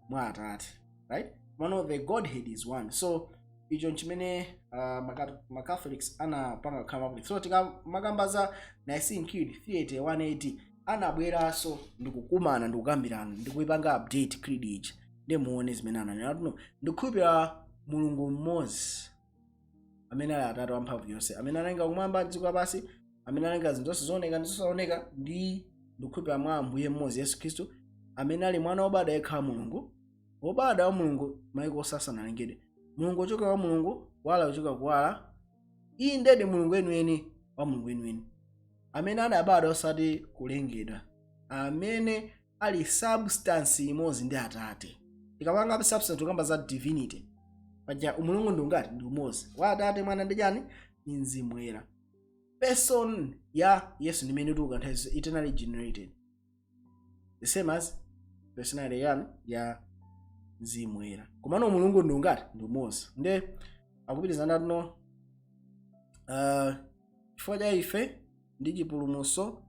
Mwa Atate, right? Mano the Godhead is one. So icho nchimene ma Catholics anapanga kukhala public. So tikamakamba za Nicene Creed 381 AD, anabweranso ndikukumana, ndikukambirana, ndikuipanga update creed iji. Ndi muone zimene ananena tuno: "Ndikukhulupirira Mulungu mmodzi amene ali Atate wamphamvu yonse, amene analenga kumwamba ndi dziko lapansi, amene analenga zinthu zonse zooneka ndi zosaoneka. Ndi ndikukhulupirira mwa Ambuye mmodzi Yesu Khristu, amene ali mwana wobadwa yekha wa Mulungu, wobadwa wa Mulungu maiko osasanalengedwe, Mulungu wochoka kwa Mulungu, kuwala kuchoka kuwala, iye ndedi Mulungu weniweni wa Mulungu weniweni, amene adabadwa osati kulengedwa, amene ali substance imodzi ndi Atate." Tikamanga substance, tikamba za divinity. Paja umulungu ndi ungati? Ndi umodzi wa Atate, Mwana ndi chani? Ndi Mzimu Woyera. Person ya Yesu ndimene tuluka nthawi zonse, eternally generated, the same as personality yani? Ya Mzimu Woyera. Komano umulungu ndi ungati? Ndi umodzi. Nde akupitiriza ndatuno chifukwa cha ife ndi chipulumutso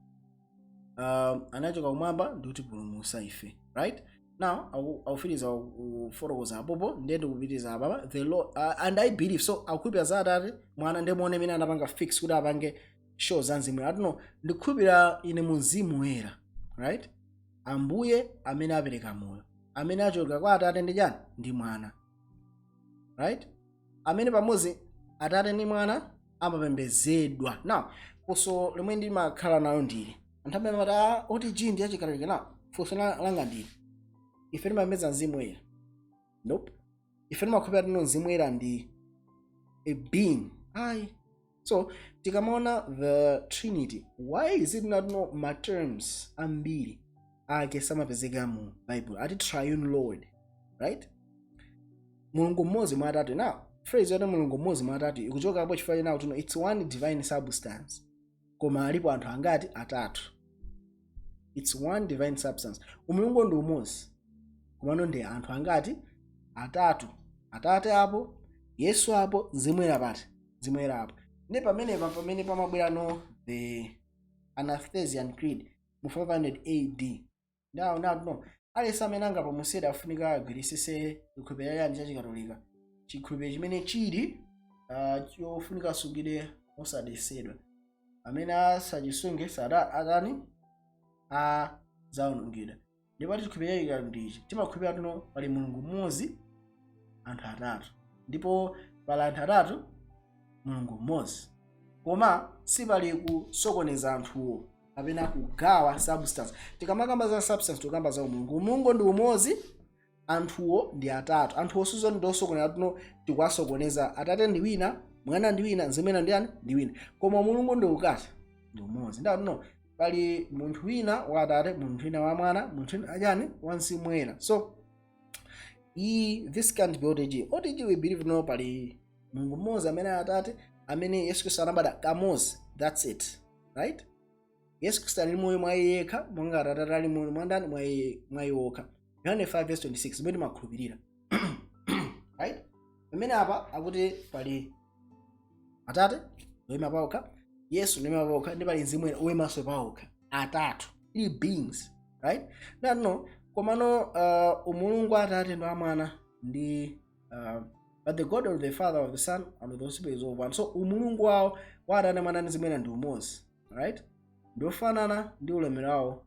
anachoka kumwamba ndi kutipulumutsa ife. Right now akufiriza kufotokoza apopo. Ndiye ndikupitiriza apapa the law and I believe. So akukhulupirira za Atate, Mwana. Ndiye muone imene anapanga fix kuti apange show za Mzimu Woyera. Atuno ndikukhulupirira ine mu Mzimu Woyera, right, Ambuye amene apereka moyo, amene achoka kwa Atate ndi chani? Ndi Mwana, right, amene pamodzi Atate ndi Mwana amapembedzedwa. Now funso lomwe ndimakhala nayo ndili, anthu amene amati, "Ah, OTG ndi achikatolika." Now funso langa ndili, ife timapembedza Mzimu Woyera? Nope. Ife timakhulupirira tino Mzimu Woyera ndi a being? Ayi. So tikamaona the Trinity, why is it not no ma terms ambiri ake samapezeka mu Bible? Ati triune Lord, right, Mulungu mmodzi mwa atatu. Now phrase yoti Mulungu mmodzi mwa atatu ikuchokapo chifukwa chinawo tino it's one divine substance, koma alipo anthu angati? Atatu. It's one divine substance, umulungu ndi umodzi, komano ndi anthu angati? Atatu. Atate apo, Yesu apo, Mzimu Woyera pati? Mzimu Woyera apo. Ndi pamenepa pamene pamabwera no the Athanasian Creed mu 500 AD. Now now no aliyense amene angapulumutsidwe afunika agwirisise chikhulupiriro chani? Chachikatolika, chikhulupiriro chimene chili chofunika asungidwe osadesedwa. Amene asachisunge sada atani? Adzawonongedwa. Ndipo chikhulupiriro chachikatolika ndichi: timakhulupirira tuno pali Mulungu mmodzi, anthu atatu, ndipo pali anthu atatu, Mulungu mmodzi, koma sipali kusokoneza anthuwo kapena kugawa substance. Tikamakamba za substance, tikamba za umulungu. Umulungu ndi umodzi, anthuwo ndi atatu. Anthuwo sizoni ndi osokoneza tuno tikuwasokoneza. Atate ndi wina, Mwana ndi wina, Mzimu ndi yani? Ndi wina. Koma Mulungu ndi ukati? Ndi umodzi. Ndatuno pali munthu wina wa Atate, munthu wina wa Mwana, munthu wina achani? Wa Mzimu Woyera. So iyi, this can't be OTG. OTG, we believe no pali Mulungu mmodzi amene ali Atate, amene Yesu Khristu anabadwa kamodzi, that's it, right? Yesu Khristu ali moyo mwa iye yekha, monga Atate ali moyo mwa ndani? Mwa iye, mwa iye wokha. Yohane 5 verse 26, zimene timakhulupirira, right? Pamene apa akuti pali Atate oyima pawokha, Yesu oyima pawokha, ndi pali Mzimu Woyera oyimanso pawokha, atatu, three beings, right? Now no komano umulungu Atate ndi wa Mwana ndi But the God of the Father, of the Son and of the Holy Spirit is all one. So umulungu wawo wa Atate, Mwana ndi Mzimu ndi umodzi, right? Ndiofanana ndi ulemerero wawo,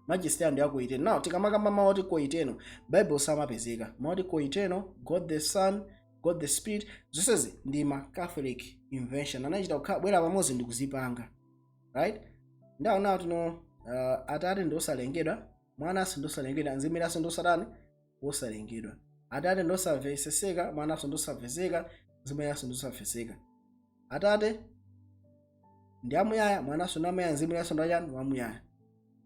majesty yawo ndi a co-eternal. Now tikamakamba mawu oti co-eternal, Bible samapezeka mawu oti co-eternal, God the Son, God the Spirit. Zonsezi ndi ma Catholic invention, anachita kukhala bwera pamodzi ndi kuzipanga, right? Ndaona tino Atate ndi osalengedwa, Mwananso ndi osalengedwa, Mzimu Woyeranso ndi osatani? Osalengedwa. Atate ndi osamveseseka, Mwananso ndi osamveseka, Mzimu Woyeranso ndi osamveseka. Atate ndi amuyaya, Mwananso ndi amuyaya, Mzimu Woyeranso ndi achani? Wamuyaya.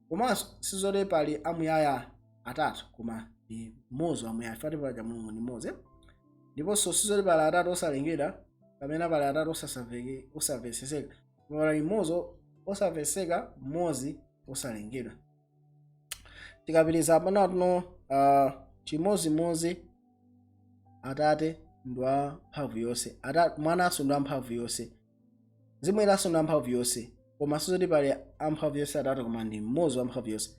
Komanso sizoti pali amuyaya atatu, koma ndi mmodzi wamuyaya. Fati paja Mulungu ndi mmodzi, eh? Ndiponso sizoti pali atatu osalengedwa kapena pali atatu osamveseseka, koma pali mmodzi osamveseka, mmodzi osalengedwa. Tikapitiriza pano tuno, chimodzimodzi Atate ndi wamphamvu yonse, Mwananso ndi wamphamvu yonse, Mzimu Woyeranso ndi wamphamvu yonse, koma sizoti pali amphamvu yonse atatu, koma ndi mmodzi wamphamvu yonse.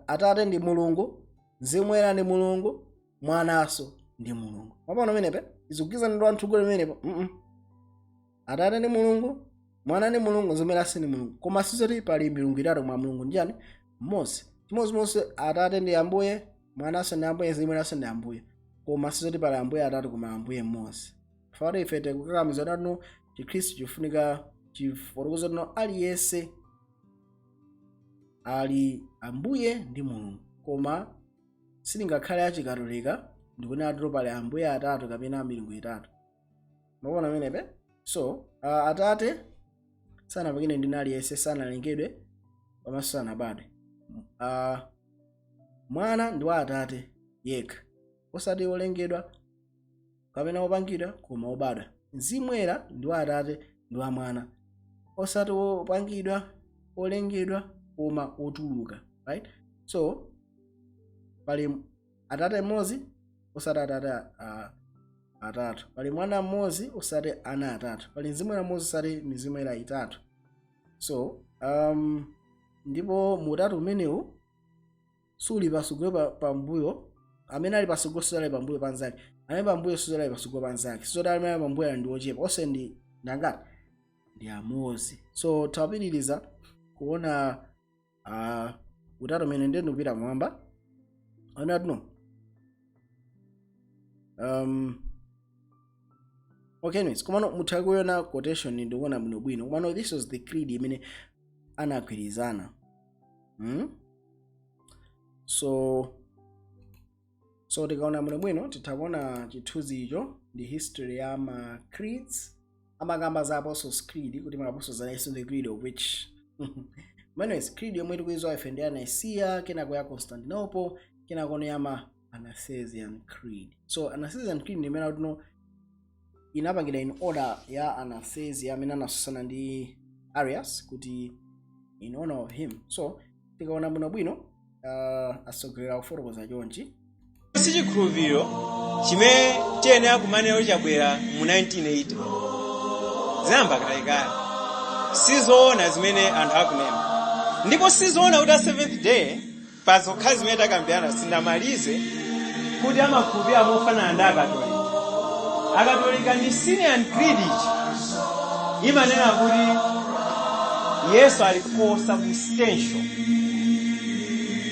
Atate ndi Mulungu, Mzimu Woyera ndi Mulungu, Mwananso ndi Mulungu. Mapano pamenepe izikugwirizana ndi anthu gulu pamenepo. Atate ndi Mulungu, Mwana ndi Mulungu, Mzimu Woyeranso ndi Mulungu, koma sizoti pali milungu itatu, koma Mulungu ndi chani? Mmodzi. Chimodzimodzi Atate ndi Ambuye, Mwananso ndi Ambuye, Mzimu Woyeranso ndi Ambuye, koma sizoti pali Ambuye atatu, koma Ambuye mmodzi. Fati ife tikukakamiza tatuno Chikhristu chifunika chifotokoza tuno aliyense ali Ambuye ndi Mulungu, koma silingakhale Achikatolika ndikunena tulo pali Ambuye atatu kapena milungu itatu. Maona pamenepe? So Atate sanapangidwe ndi aliyense, sanalengedwe komanso sanabadwe. Mwana ndi wa Atate yekha, osati wolengedwa kapena wopangidwa, koma wobadwa. Mzimu Woyera ndi wa Atate ndi wa Mwana, osati wopangidwa, wolengedwa, koma wotuluka, right? So pali Atate mmodzi, osati atate atatu. Pali Mwana mmodzi, osati ana atatu. Pali Mzimu Woyera mmodzi, osati mizimu woyera itatu. So ndipo mutatu umenewu suli pasogolo pambuyo. Amene ali pasogolo sizali pambuyo panzake, amene pambuyo sizali pasogolo panzake, sizoti amene ali pambuyo ali ndi ochepa. Onse ndi ndangati? Ndi amodzi. So tawapitiriza kuona utatu umene ndiye ndikupita mwamba anatuno. Okay, anyways, komano mutha kuona quotation ndikuona bwinobwino. Komano this was the creed imene anagwirizana. So tikaona bwinobwino, titha kuona chithunzi icho ndi history ya ma creeds. Amakamba za Apostles' Creed kuti ma apostles anayeso the creed of which. Anyways, creed yomwe tikuidziwa ife ndi ya Nicaea, kenako ya Constantinople, kenako ya ma Athanasian Creed. So Athanasian Creed ndi imene akuti inapangidwa in order ya Anastasia amene anasusana ndi Arius, kuti in honor of him. So tikaona bwinobwino, asogolera kufotokoza chonchi. Si chikhulupiriro chimene tiyenera kumanena chabwera mu 1980, zinayamba kalekale. Sizoona zimene anthu akunena, ndipo sizoona kuti a Seventh Day pa zokha zimene takambirana sindamalize kuti amakhulupirira mofanana ndi Akatolika. Akatolika ndi Nicene Creed ichi imanena kuti Yesu ali co-substantial,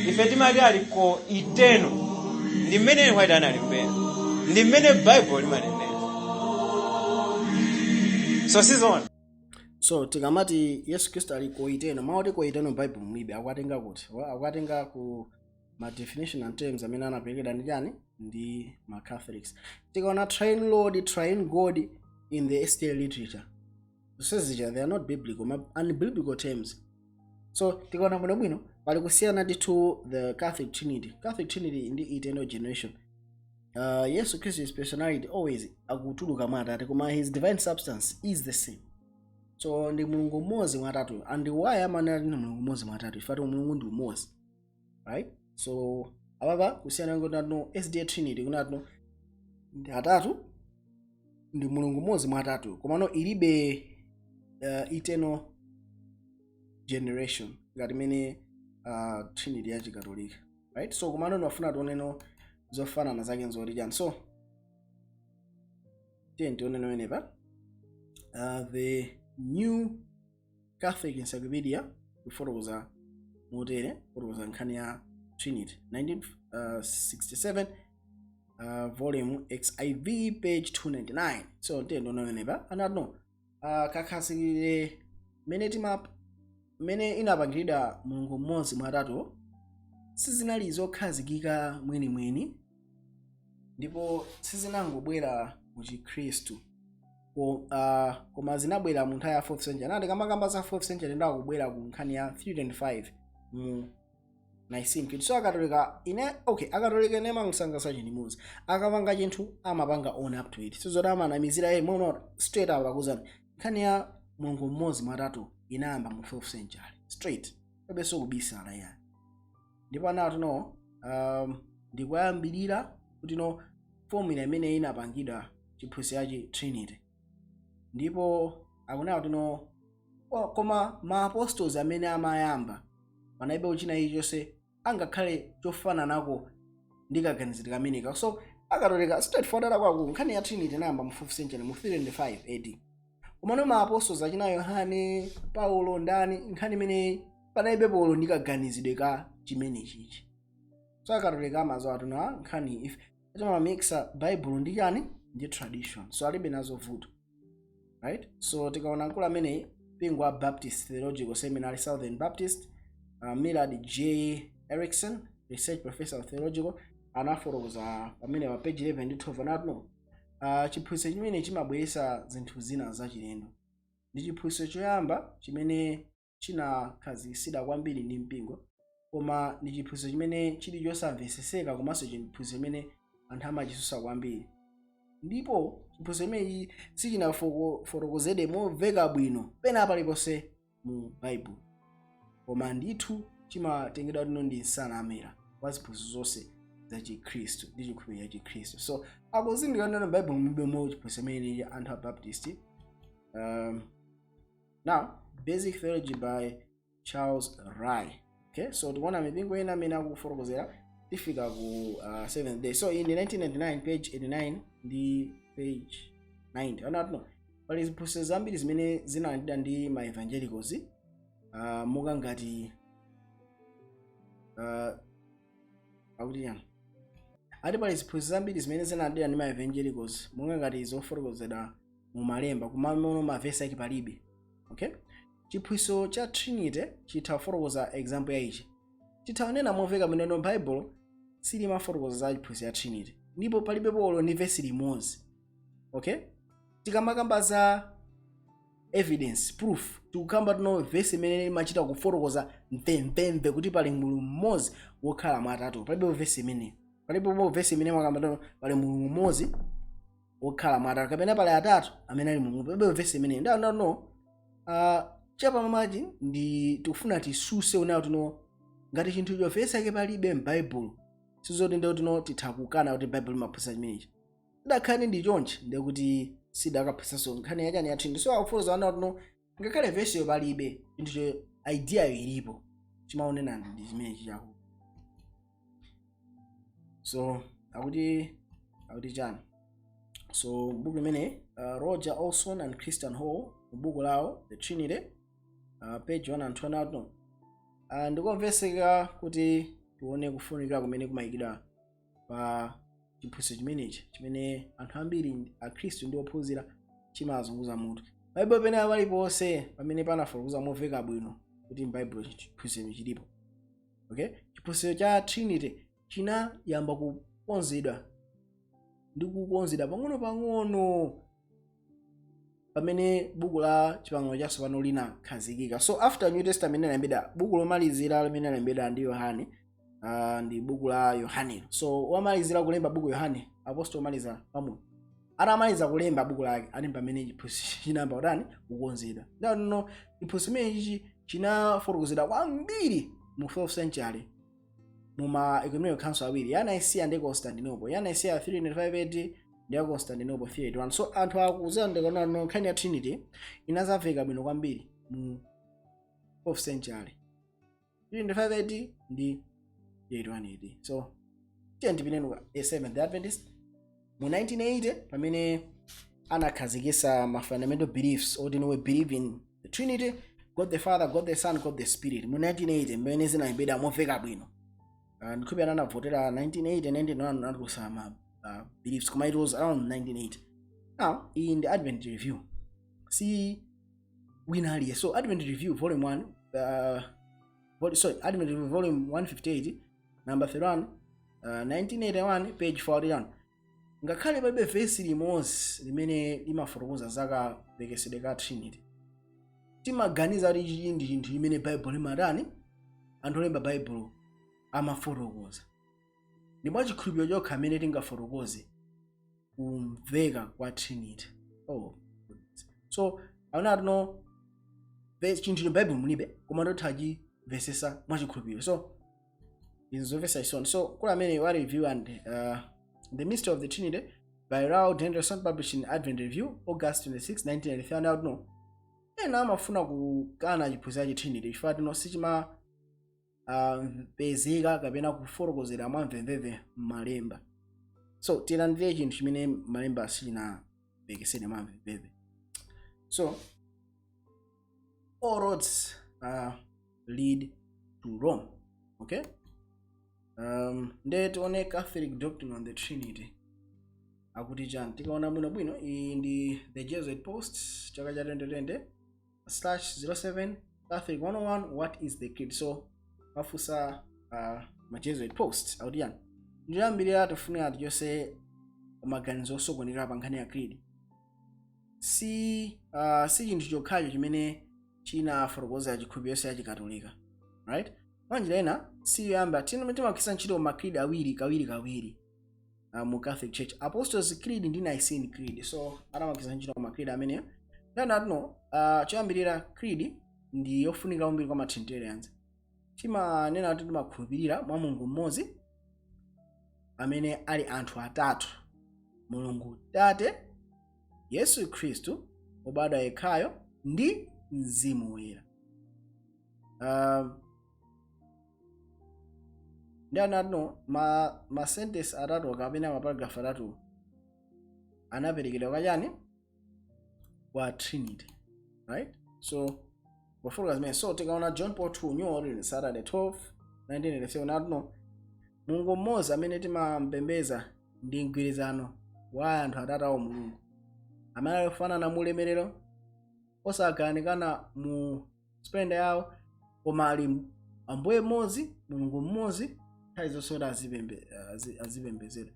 ife timati ali co-eternal. Ndi mmene White analembera, ndi mmene Bible limanenera, so sizoona. So tikamati Yesu Khristu ali co-eternal, mawu oti co-eternal Bible mulibe. Akuatenga kuti? Akuatenga ku ma definition and terms amene anaperekedwa ndi chani? Ndi ma Catholics. Tikaona Triune Lord, Triune God in the SDA literature, zonsezija they are not biblical, ma unbiblical terms. So tikaona bwinobwino, pali kusiyana ndithu the Catholic Trinity, Catholic Trinity ndi eternal generation. Yesu Khristu, his personality always akutuluka mwa Atate, koma his divine substance is the same. So ndi Mulungu mmodzi mwa atatu. And why amanena ndi Mulungu mmodzi mwa atatu? Ifati Mulungu ndi umodzi, right? So apapa kusiyana kuti no SDA Trinity kunatino ndi atatu, ndi Mulungu mmodzi mwa atatu, komano ilibe eternal generation ngati imene Trinity ya Chikatolika, right? So komano ndimafuna tioneno Zofanana zake nzoti chani? So tiye tione nowenepa The New Catholic Encyclopedia kufotokoza motere, kufotokoza nkhani ya Trinity, 1967, volume XIV, page 299. So tiye tione nowenepa anati no kakhazikire mmene tima mmene inapangiridwa Mulungu mmodzi mwa atatu sizinali zokhazikika mwenimweni ndipo sizinangobwera mu Chikhristu, koma zinabwera mu nthawi ya 4th century. Anati kamakamba za 4th century ndakubwera ku nkhani ya 325 mu Nicene Creed. So Akatolika ine, okay, Akatolika ine mangisangasa chinthu, akapanga chinthu amapanga own up to it. Sizoti amanamizira ye mono, straight up akuzani nkhani ya Mulungu mmodzi mwa atatu inayamba mu 4th century, straight, pabenso kubisala yani. Ndipo anati no ndikuyambirira kuti no formula imene inapangidwa chiphunzitso yachi Trinity. Ndipo akunena kuti no koma ma apostles amene amayamba panalibe china chilichonse angakhale chofananako ndi kaganizidwe kameneka. So Akatolika straightforward akwaku nkhani ya Trinity inayamba mu 4th century, mu 325 AD, komano ma apostles achina Yohane, Paulo, ndani, nkhani imene panalibe polo ndi kaganizidwe ka chimene chichi. So Akatolika amazowa ati no nkhani if timamixa Bible ndi chani, ndi tradition, so alibe nazo vuto, right? So tikaona mkulu ameneyi, mpingo wa Baptist Theological Seminary, Southern Baptist, Millard J Erickson, research professor of theological, anafotokoza pamene pa page 11 ndi 12, anati no chiphunzitso chimene chimabweretsa zinthu zina zachilendo ndi chiphunzitso choyamba chimene chinakhazikitsidwa kwambiri ndi mpingo, koma ndi chiphunzitso chimene chili chosamvetsetseka komanso chiphunzitso chimene anthu amachisusa kwambiri. Ndipo chiphunzitso chimenechi sichinafotokozedwe momveka bwino pena paliponse mu Baibulo, koma ndithu chimatengedwa tino ndi nsanamira wa ziphunzitso zonse za Chikhristu ndi chikhulupiriro cha Chikhristu. So akuzindikira ndino Baibulo mulibe mo chiphunzitso chimenechi anthu a Baptist. Now, Basic Theology by Charles Ryrie. Okay, so tikuona mipingo ina amene akufotokozera, tifika ku Seventh Day. So in 1999, page 89 ndi page 90, anati pali ziphunzitso zambiri zimene zinalandidwa ndi ma evangelicals, monga ngati akuti yani, ati pali ziphunzitso zambiri zimene zinalandidwa ndi ma evangelicals, monga ngati zofotokozedwa mu malemba kumamono mavesi ake palibe. Okay, chiphunzitso cha Trinity chitha kufotokoza example ya ichi. Chitha kunena momveka bwino Bible silimafotokoza za chiphunzitso cha Trinity ndipo palibe polo ndi vesi limodzi. Okay, tikamakamba za evidence, proof, tikukamba tino vesi imene imachita kufotokoza mvemvemve kuti pali Mulungu mmodzi wokhala mwa atatu, palibe vesi imene, palibe vesi imene mwakamba tino pali Mulungu mmodzi wokhala mwa atatu kapena pali atatu amene ali Mulungu, palibe vesi imene. Ndaona no chapamamachi ndi tikufuna tisuse unayo tino ngati chinthu cho vesi yake palibe m'Baibulo, sizoti ndiyo tino titha kukana kuti Baibulo limaphunzitsa chimenechi. Idakhale ndi chonchi ndekuti sidakaphunzitsanso nkhani yachani, ya Trinity. So akufotokoza ana tino ngakhale vesiyo palibe, chinthucho idea yo ilipo, chimaonena ndi chimenechi chako. So akuti chani? So buku limene Roger Olson and Christian Hall mu buku lawo The Trinity, page 1 and 2, ndikomveseka kuti tione kufunikira kumene kumayikidwa pa chiphunzitso chimenechi chimene anthu ambiri, Akhristu ndi ophunzira, chimazunguza mutu. Baibulo pene paliponse pamene panafotokoza momveka bwino kuti m'Baibulo chiphunzitso chilipo. Okay, chiphunzitso cha Trinity chinayamba kukonzedwa ndi kukonzedwa pang'ono-pang'ono pamene buku la Chipangano Chatsopano linakhazikika. So after New Testament inalembedwa, buku lomalizira limene linalembedwa ndi Yohane, ndi buku la Yohane. So wamalizira kulemba buku Yohane, apostol omaliza pamuno, atamaliza kulemba buku lake ali pamene chiphunzitso chinayamba kutani, kukonzedwa. Ndano chiphunzitso chimenechi chinafotokozedwa kwambiri mu 4th century muma ecumenical council awiri, ya Nicaea ndi Constantinople, ya Nicaea 325 AD ndi ya Constantinople 381. So anthu akuzandikana no nkhani ya Trinity inazamveka bwino kwambiri mu 4th century, 325 AD ndi 381 AD. So Tiye ndipiteni ku Seventh Adventist mu 1980, pamene anakhazikitsa ma fundamental beliefs oti we believe in the Trinity, God the Father, God the Son, God the Spirit. Mu 1980 mmene zinayembedwa momveka bwino. Ndikhulupirira anavotera 1980, 1991, anatulutsa ma beliefs, koma it was around 1980. Now iyi ndi Advent Review, si wina aliye. So Advent Review volume 1, sorry, Advent Review volume 158, number 31, 1981, page 41. Ngakhale palibe vesi limodzi limene limafotokoza zakapekesedwe ka Trinity, timaganiza kuti ichi ndi chinthu chimene Baibulo limatani, anthu olemba Baibulo amafotokoza. Ndi mwa chikhulupiriro chokha amene tingafotokoze kumveka kwa Trinity. Oh goodness. So aona tino chinthu chino Baibulo mulibe, koma ndotha chimvesesa mwa chikhulupiriro. So izi zomvetsa chisoni. So kula amene wa review and The Mystery of the Trinity by Ralph Henderson, published in Advent Review, August 26, 1993, out no ena amafuna kukana chiphunzitso cha Trinity chifukwa tino sichima pezeka kapena kufotokozera mwamvemvemve m'malemba. So tilandire chinthu chimene malemba sichinapekesedwe mwamvemvemve. So all roads lead to Rome, okay? Ndiye tione Catholic doctrine on the Trinity akuti chani. Tikaona bwinobwino, iyi ndi The Jesuit Post, chaka cha 2020/07, Catholic 101, "What is the Creed?" So mafunsa ma Jesuit Post akuti chani? Ndiyambirira tifunira tichonse maganizo osokonekera pa nkhani ya creed. Si chinthu chokhacho chimene chinafotokoza chikhulupiriro cha Chikatolika, right? Mwanjira ina siyoyamba timagwiritsa ntchito ma creed awiri kawiri kawiri mu Catholic Church, Apostles' Creed ndi Nicene Creed. So atamagwiritsa ntchito ma creed ameneyo ndani atino. Choyambirira, creed ndi yofunika kwambiri kwa ma Trinitarians. Timanena kuti timakhulupirira mwa Mulungu mmodzi amene ali anthu atatu: Mulungu Tate, Yesu Khristu wobadwa yekhayo, ndi Mzimu Woyera. Ndi anatino ma sentence atatu kapena ma paragraph atatu anaperekedwa kachani kwa Trinity, right? So pofotokoza zimene, so tikaona John Paul II, New Orleans, Saturday 12 1987, atino Mulungu mmodzi amene timampembeza ndi mgwirizano wa anthu atatu awo, Mulungu amene ali ofanana mu ulemerero, osagawanikana mu splendor yawo, koma ali Ambuye mmodzi, Mulungu mmodzi, nthawi zonse kuti azipembedzera.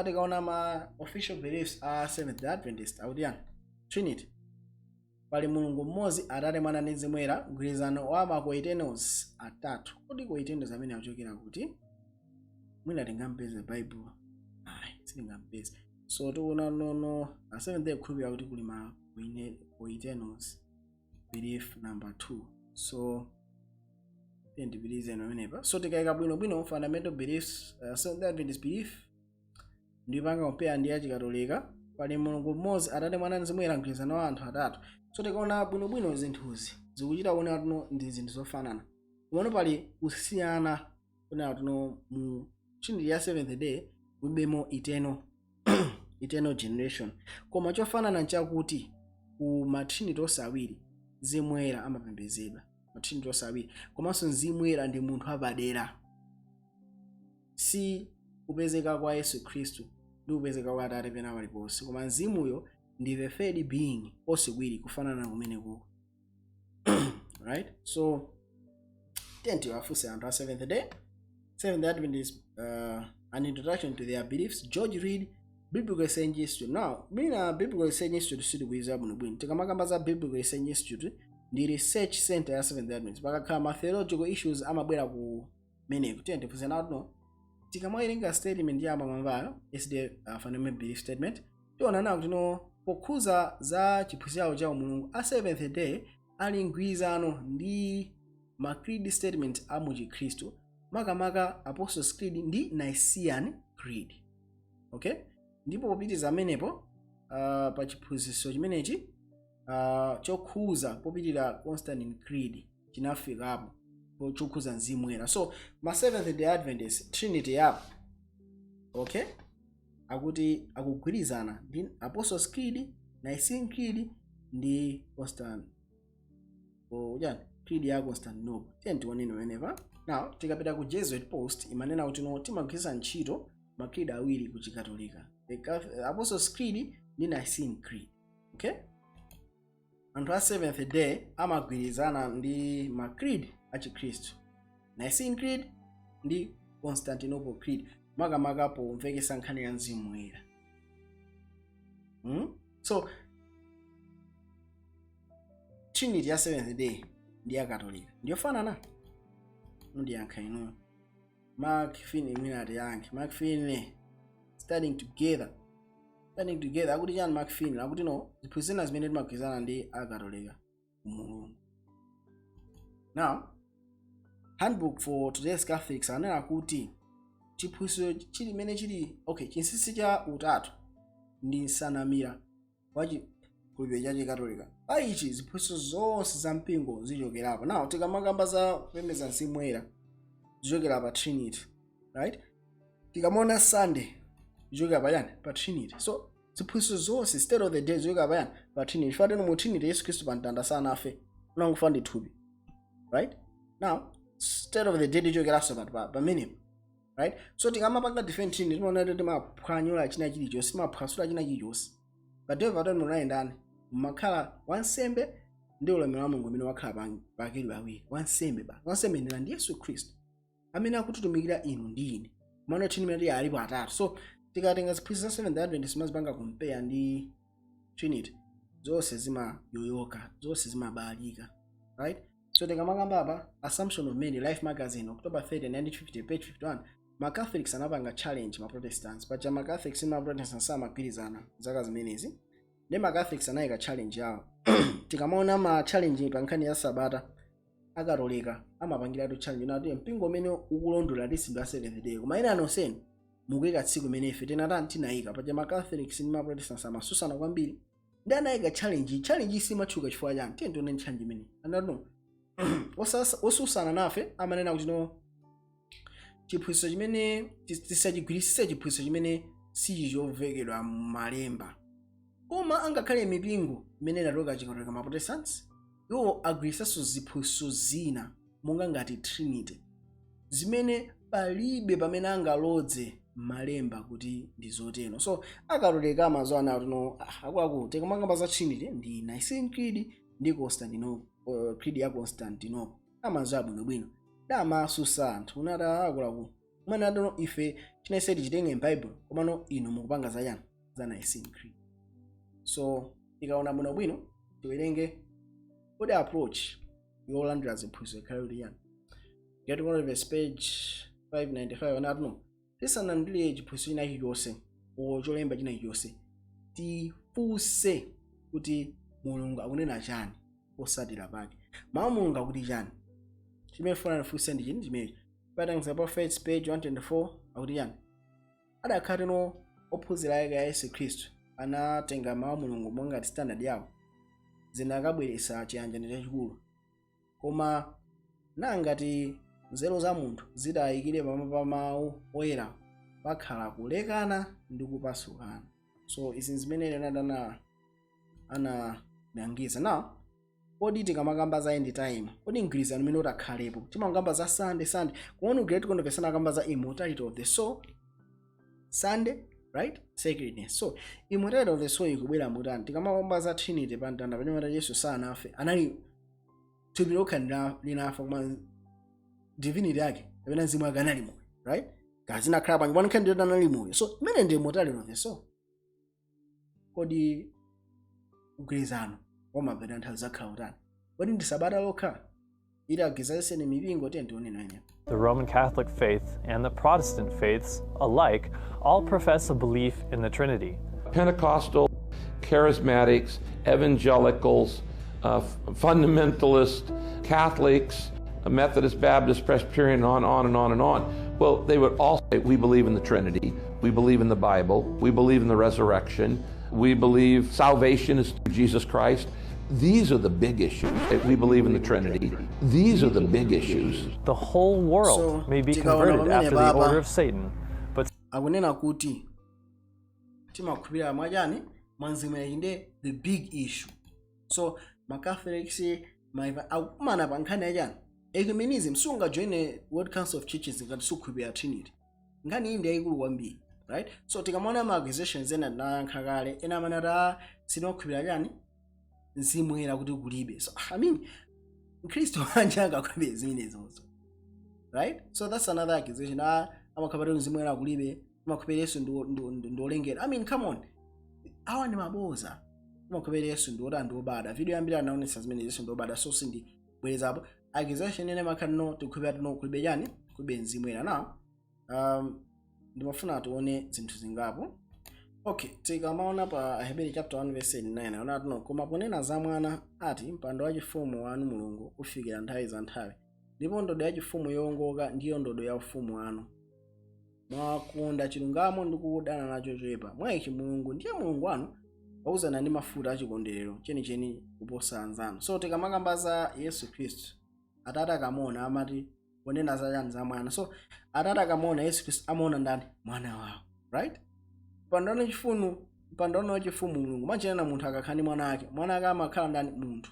Tikaona ma official beliefs a Seventh Day Adventist akuti yani? Trinity, pali Mulungu mmodzi, Atate, Mwana ndi Mzimu Woyera, mgwirizano wa ma coeternals atatu. Kodi coeternals amene akuchokera kuti? Mwina tingampeze Bible? Ayi, sitingampeze. So tikuona nono a Seventh Day kukhulupirira kuti kuli ma coeternals, belief number 2. So tiyendipitirize pamenepa. So tikayika bwinobwino fundamental beliefs, Seventh Day Adventist belief, ndipanga compare ndi Achikatolika, pali Mulungu mmodzi, Atate, Mwana, Mzimu Woyera, mgwirizano wa anthu atatu. So tikaona bwinobwino zinthuzi zikuchita kuoneka tuno ndi zinthu zofanana, komano pali kusiyana kunena tuno mu Trinity ya Seventh Day mulibemo eternal generation, koma chofanana nchakuti ku ma Trinity onse awiri Mzimu Woyera amapembedzedwa, ma Trinity onse awiri, komanso Mzimu Woyera ndi munthu apadera, si kupezeka kwa Yesu Khristu ndi kupezeka kwa Atate pena paliponse, koma Mzimuyo ndi the third being onse kuwiri, kufanana kumeneko, right? So tenti wafunse anthu a Seventh Day, Seventh Adventist, an introduction to their beliefs, George Reid, Biblical Research Institute. Now mina Biblical Research Institute sitikuiza bwinobwino. Tikamakamba za Biblical Research Institute, ndi research center ya Seventh Adventist. Pakakhala ma theological issues amabwera ku meneko. Tiye tifunse nawo. Tikamawerenga statement ya pamwambayo, SDA fundamental belief statement, tiona nawo kuti no pokhuza za chiphunzitso cha Mulungu, a Seventh Day ali mgwirizano ndi ma creed statement a mu Chikhristu, makamaka Apostles' Creed ndi Nicene Creed, okay? Ndipo popitiza amenepo, pa chiphunzitso chimenechi chokhuza popitirira Constantine Creed chinafikapo chokhuza Mzimu Woyera. So ma Seventh Day Adventist Trinity yapo Okay, akuti akugwirizana ndi Apostles Creed, Nicene Creed ndi Constant ujani, Creed ya Constantinople. Tiye tioneni pamenepa. Now tikapita ku Jesuit Post, imanena kuti no, timagwiritsa ntchito ma creed awiri ku Chikatolika, the Apostles Creed ndi Nicene Creed. Okay, anthu a Seventh Day amagwirizana ndi ma creed a Chikhristu, Nicene Creed ndi Constantinople Creed, makamaka pomvekesa nkhani ya Mzimu Woyera. So Trinity ya Seventh Day ndi ya Katolika ndiyofanana? Mundiyankha inuyo. Mark Finley mwina atiyankhe. Mark Finley, Standing Together, Standing Together, akuti chani Mark Finley? Akuti no, ziphunzitso zina zimene timagwirizana ndi Akatolika, Mulungu. Now Handbook for Today's Catholics anena kuti chiphunzitso chili chili, okay, chinsinsi cha utatu ndi nsanamira wa chikhulupiriro cha Chikatolika. Pa ichi ziphunzitso zonse za mpingo zichokerapo. Now tikamakamba za kupembedza Mzimu Woyera, zichokera pa Trinity, right? Tikamaona Sunday, zichokera pa yani? Pa Trinity. So ziphunzitso zonse, state of the day, zichokera pa yani? Pa Trinity. Chifukwa mu Trinity Yesu Khristu pa mtanda sanafe, unangofa ndi thupi, right? Now state of the dead ichokeranso pamenepo, right? So tikamapanga defend Trinity, timaona kuti timaphwanyula china chilichonse, timaphwasula china chilichonse. Pa Day of Atonement unayendani mmakhala wansembe ndi ulemerero wa Mulungu umene wakhala pakerubi awiri. Wansembe ba wansembe ndina ndi Yesu Khristu amene akutitumikira inu ndi ine. Mano Trinity imene alipo atatu. So tikatenga ziphunzitso za Seventh Adventist, mazipanga compare ndi Trinity, zonse zimayoyoka, zonse zimabalika, right? So tikamakamba apa Assumption of Mary, Life Magazine, October 30 1950, page 51, ma Catholics anapanga challenge ma Protestants. Paja ma Catholics ndi ma Protestants samagwirizana zaka zimenezi, ndi ma Catholics anayika challenge yawo. Tikamaona ma challenge pa nkhani ya Sabata, Akatolika amapangiratu challenge nati mpingo umene ukulondola tisimba Seventh Day, koma ena nonsenu mukuyika tsiku imene ife tinatani, tinayika. Paja ma Catholics ndi ma Protestants amasusana kwambiri, ndi anayika challenge. Challenge isimatchuka chifukwa chani? Tiye tione challenge imene anati no, osusana nafe amanena kuti no, chiphunzitso chimene tisachigwirisise, chiphunzitso chimene sichichovekedwa m'malemba. Koma angakhale mipingo imene inatuluka Chikatolika, ma Protestants iwo agwirisanso ziphunzitso zina monga ngati Trinity, zimene palibe pamene angalodze malemba kuti ndi zotero. So Akatolika amazoana kuti no, akuluakulu, tikamakamba za Trinity ndi Nicene Creed ndi Constantinople, Creed ya Constantinople, amazoa bwinobwino. Damasusa anthu unati akuluakulu mwene atono ife chinese tichitenge m'Bible, komano inu mukupanga zachani, za Nicene Creed. So tikaona bwinobwino, tiwerenge kodi approach yolandira ziphunzitso ikhale kuti yani. Great Controversy, page 595, anati no, tisanandire chiphunzitso china chilichonse o cholemba china chilichonse, tifunse kuti Mulungu akunena chani posatira pake. Mawu Mulungu akuti chani? Chimene funa tifunse ndi chini chimenechi. Writings of Prophets, page 124, akuti chani? Adakhala no ophunzira ake a Yesu Khristu anatenga mawu a Mulungu monga standard yawo, zinakabweretsa chiyanjano chachikulu. Koma nangati nzeru za munthu zitayikire pamwamba pa mawu oyera, pakhala kulekana ndi kupasukana. So izi zimene Leonard analangiza. Now kodi tikamakamba za end time, kodi mgwirizano umene utakhalepo? Timakamba za Sunday, Sunday kuona Great Controversy anakamba za immortality of the soul, Sunday, right, sacredness. So immortality of the soul ikubwera mutani tikamakamba za Trinity? Pa mtanda panyamata Yesu sanafe, anali thupi lokha linafa, koma divinity yake kapena mzimu wake anali moyo, right? Kazinakhala bwanji bwana nkhani anali moyo? So imene ndi immortality of the soul. Kodi mgwirizano wamapeto nthawi zakhala utani? Kodi ndi Sabata lokha itagwirizanitseni mipingo? Tiye tione nayo. The Roman Catholic faith and the Protestant faiths alike all profess a belief in the Trinity. Pentecostal, charismatics, evangelicals, fundamentalists, Catholics, Methodist, Baptist, Presbyterian, on, on and on and on. Well, they would all say, "We believe in the Trinity, we believe in the Bible, we believe in the resurrection, we believe salvation is through Jesus Christ." These are the big issues. We believe in the Trinity. These are the big issues. The whole world So, may be tikaona converted pamene after the baba order of Satan, but Akunena kuti timakhulupirira mwachani? Mwa mzimu. Ichi ndiye the big issue. So ma Catholics maiva akukumana pa nkhani yachani? Ecumenism. Sungajoine World Council of Churches ngati sukhulupirira Trinity. Nkhani iyi ndi yayikulu kwambiri, right? So tikamaona ma accusations ena tinayankha kale. Ena amanati, "Ah, sinokhulupirira chani? Mzimu Woyera kuti kulibe." So I mean, Mkhristu wanje angakhulupirire zimenezozo, right? So that's another accusation. Ah, amakhulupirira mzimu Woyera kulibe, amakhulupirira Yesu ndiolengera. I mean, come on, awa ndi maboza. Amakhulupirira Yesu ndi oti ndiobada. Video yambiri anaonetsa zimene, Yesu ndiobada. So sindibwerezapo accusation ene makhala no tikukhulupirira tino kulibe chani? Kulibe mzimu Woyera. Now ndimafuna tione zinthu zingapo. Okay, tikamaona pa Aheberi chapter 1 verse 9, aona tino, "Koma ponena za Mwana ati, 'Mpando wachifumu wanu, Mulungu, ufikira nthawi za nthawi, ndipo ndodo yachifumu yowongoka ndiyo ndodo ya ufumu wanu. Mwakonda chilungamo ndi kudana nacho choyipa. Mwa ichi Mulungu ndiye Mulungu wanu wakudzazani ndi mafuta achikondwerero chenicheni kuposa anzanu.'" So tikamakamba za Yesu Khristu, Atate akamuona amati, ponena za chani? Za Mwana. So Atate akamuona Yesu Khristu amaona ndani? Mwana wawo, right? Mpando wachifumu, mpando wachifumu Mulungu machinena munthu akakhala ndi mwana wake, mwana wake amakhala ndani? Munthu.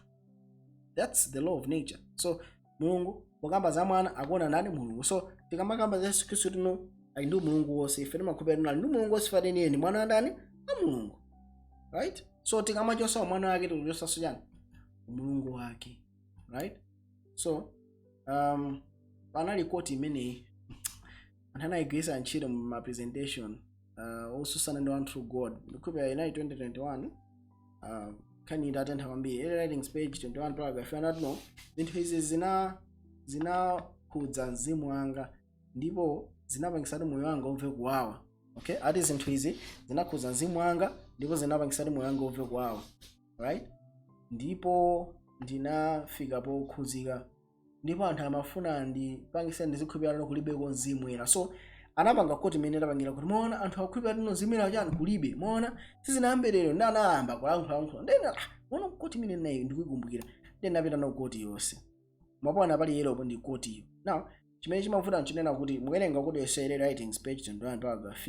That's the law of nature. So Mulungu pokamba za Mwana akuona ndani? Mulungu. So tikamakamba za Yesu Khristu tino ali ndi Mulungu wonse, ife timakhulupirira tino ali ndi Mulungu wonse fateniyeni Mwana wa ndani? Wa Mulungu, right? So tikamachosa mwana wake tikuchosanso chani? Mulungu wake, right? So panali quote imeneyi anthu anayigwiritsa ntchito mu ma presentation osusana ndi One True God. Ndikhulupirira inali 2021, nkhani itatentha kwambiri. Early Writings page 21 paragraph anati, no, zinthu izi zinakhudza mzimu wanga ndipo zinapangisati moyo wanga umve kuwawa. Okay, ati zinthu izi zinakhudza mzimu wanga ndipo zinapangisati moyo wanga umve kuwawa, right? Ndipo ndinafika pokhudzika ndipo anthu amafuna ndipangise ndizikhulupirira kulibeko mzimu woyera. So anapanga quote imene tapangira kuti maona anthu akukhulupirira tino mzimu woyera chani? Kulibe. Maona sizinayambe lero ndi anayamba kulankhulalankhula. Ndena maona quote imene nayo ndikuyikumbukira, ndi napita no quote yonse mwapoana pali yelopo ndi quote iyo. Now chimene chimavuta nchinena kuti muwerenga kuti yonse Early Writings page 21 paragraph,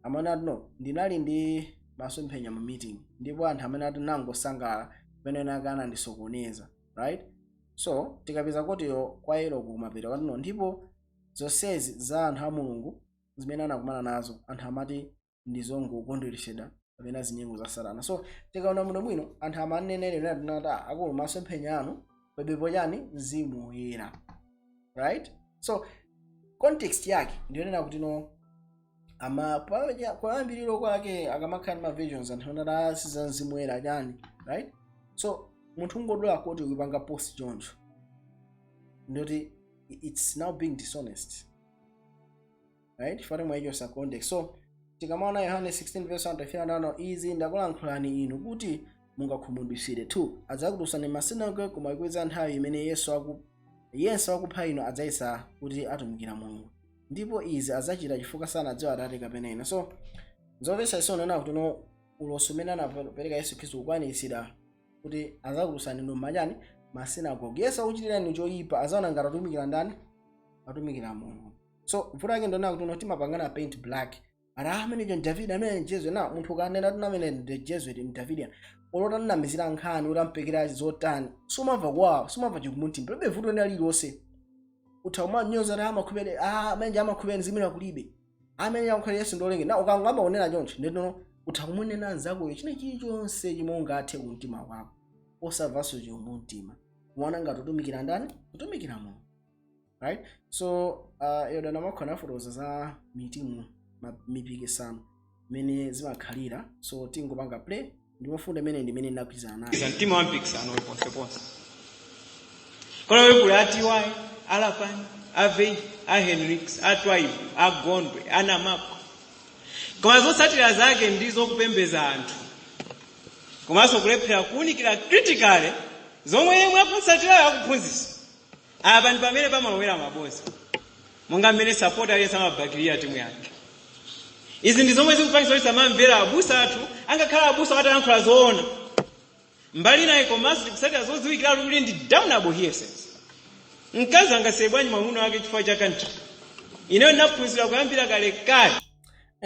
amene ati, no, ndinali ndi masomphenya mu meeting ndipo anthu amene ati nangosangalala pamene ena ake anandisokoneza, right? So tikapeza quote yo kwa yelo kumapeto kwatino, ndipo zonsezi za anthu a Mulungu zimene anakumana nazo, anthu amati ndizongokondweresedwa kapena zinyengo za Satana. So tikaona muno bwino anthu amanenere tinati akulu masomphenya anu pebepo chani? Mzimu Woyera, right? So context yake ndiyonena kuti no ama kuyambiriro kwake akamakhala ma visions anthu anati asiza mzimu woyera chani, right? So munthu ungodwala kuti ukipanga post choncho ndoti it's now being dishonest, right? Fati mwayichosa context. So tikamaona Yohane 16 verse 1 to 3, "Izi ndakulankhulani inu kuti mungakhumudwisire. 2 Adzakutulutsani masinagoge, koma ikudza nthawi imene yesu aku yense wakupha inu adzayesa kuti atumikira Mulungu, ndipo izi adzachita chifukwa sanadziwa Atate kapena ine." So zomvetsa chisoni nena kuti no ulosi umene anapereka Yesu Khristu kukwaniritsidwa kuti adzakutulutsani inu machani? Masinagoge. Yesu akuchitirani choyipa azaona ngati atumikira ndani? Atumikira Mulungu. So vuto lake ndona kuti no timapangana paint black ara amene John David amene Jesuit na munthu ukanena kuti amene ndi Jesuit ndi Davidian, olotanamizira nkhani utampekera zotani, sumamva kwawo, sumamva chikumutima, palibe vuto lina lililonse. Utha kumanyoza kuti amakhupere, ah, amene amakhupere zimene kulibe, amene akukhale Yesu ndolenge na ukangamba kunena choncho ndinono utha kumunena anzakoyo chine chilichonse chimwe ungathe kumtima kwako osamvanso chikumumtima, kuona ngati utumikira ndani? Kutumikira Mulungu, right? So Yoda makhona afotokoza za mitimu mipikisano imene zimakhalira. So tingopanga play ndipo fundo imene ndimene ndinagwirizana nayo. Iza mtima wa mpikisano uli ponseponse. Kono wekuli a TY, a Lapani, a Vei, a Henrix, a Twaibu, a Gondwe, a Namako, koma zotsatira zake ndizo kupembeza anthu komanso kulephera kuwunikira critically zomwe yemwe akutsatirayo akuphunzitsa. Apa ndi pamene pamalowera maboza, monga mmene supporter aliyense amabakirira timu yake. Izi ndi zomwe zikupangitsa kuti samamvera abusa athu, angakhala abusa atayankhula zoona mbali naye, komanso tikutsatira zodziwikiratu kuti ndi damnable hearsays. Mkazi angasiye bwanji mwamuna wake chifukwa cha country? Ineyo ndinaphunzira kuyambira kalekale.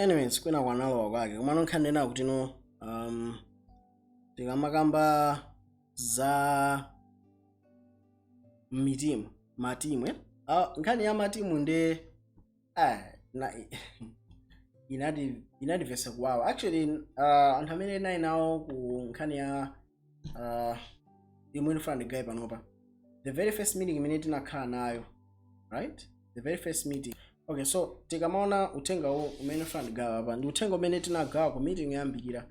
Anyways, kwina kwanalowa kwake, komano nkhanena kuti no, tikamakamba za mitimu, matimu, eh? Nkhani ya matimu ndi na, inandimvetsa kuwawa actually. Anthu amene nali nawo ku nkhani ya imwe ndifuna ndigawe panopa, the very first meeting imene tinakhala nayo, right, the very first meeting. Okay, so tikamaona uthenga uwu umene ndifuna ndigawa apa, ndi uthenga umene tinagawa ku meeting yoyambirira.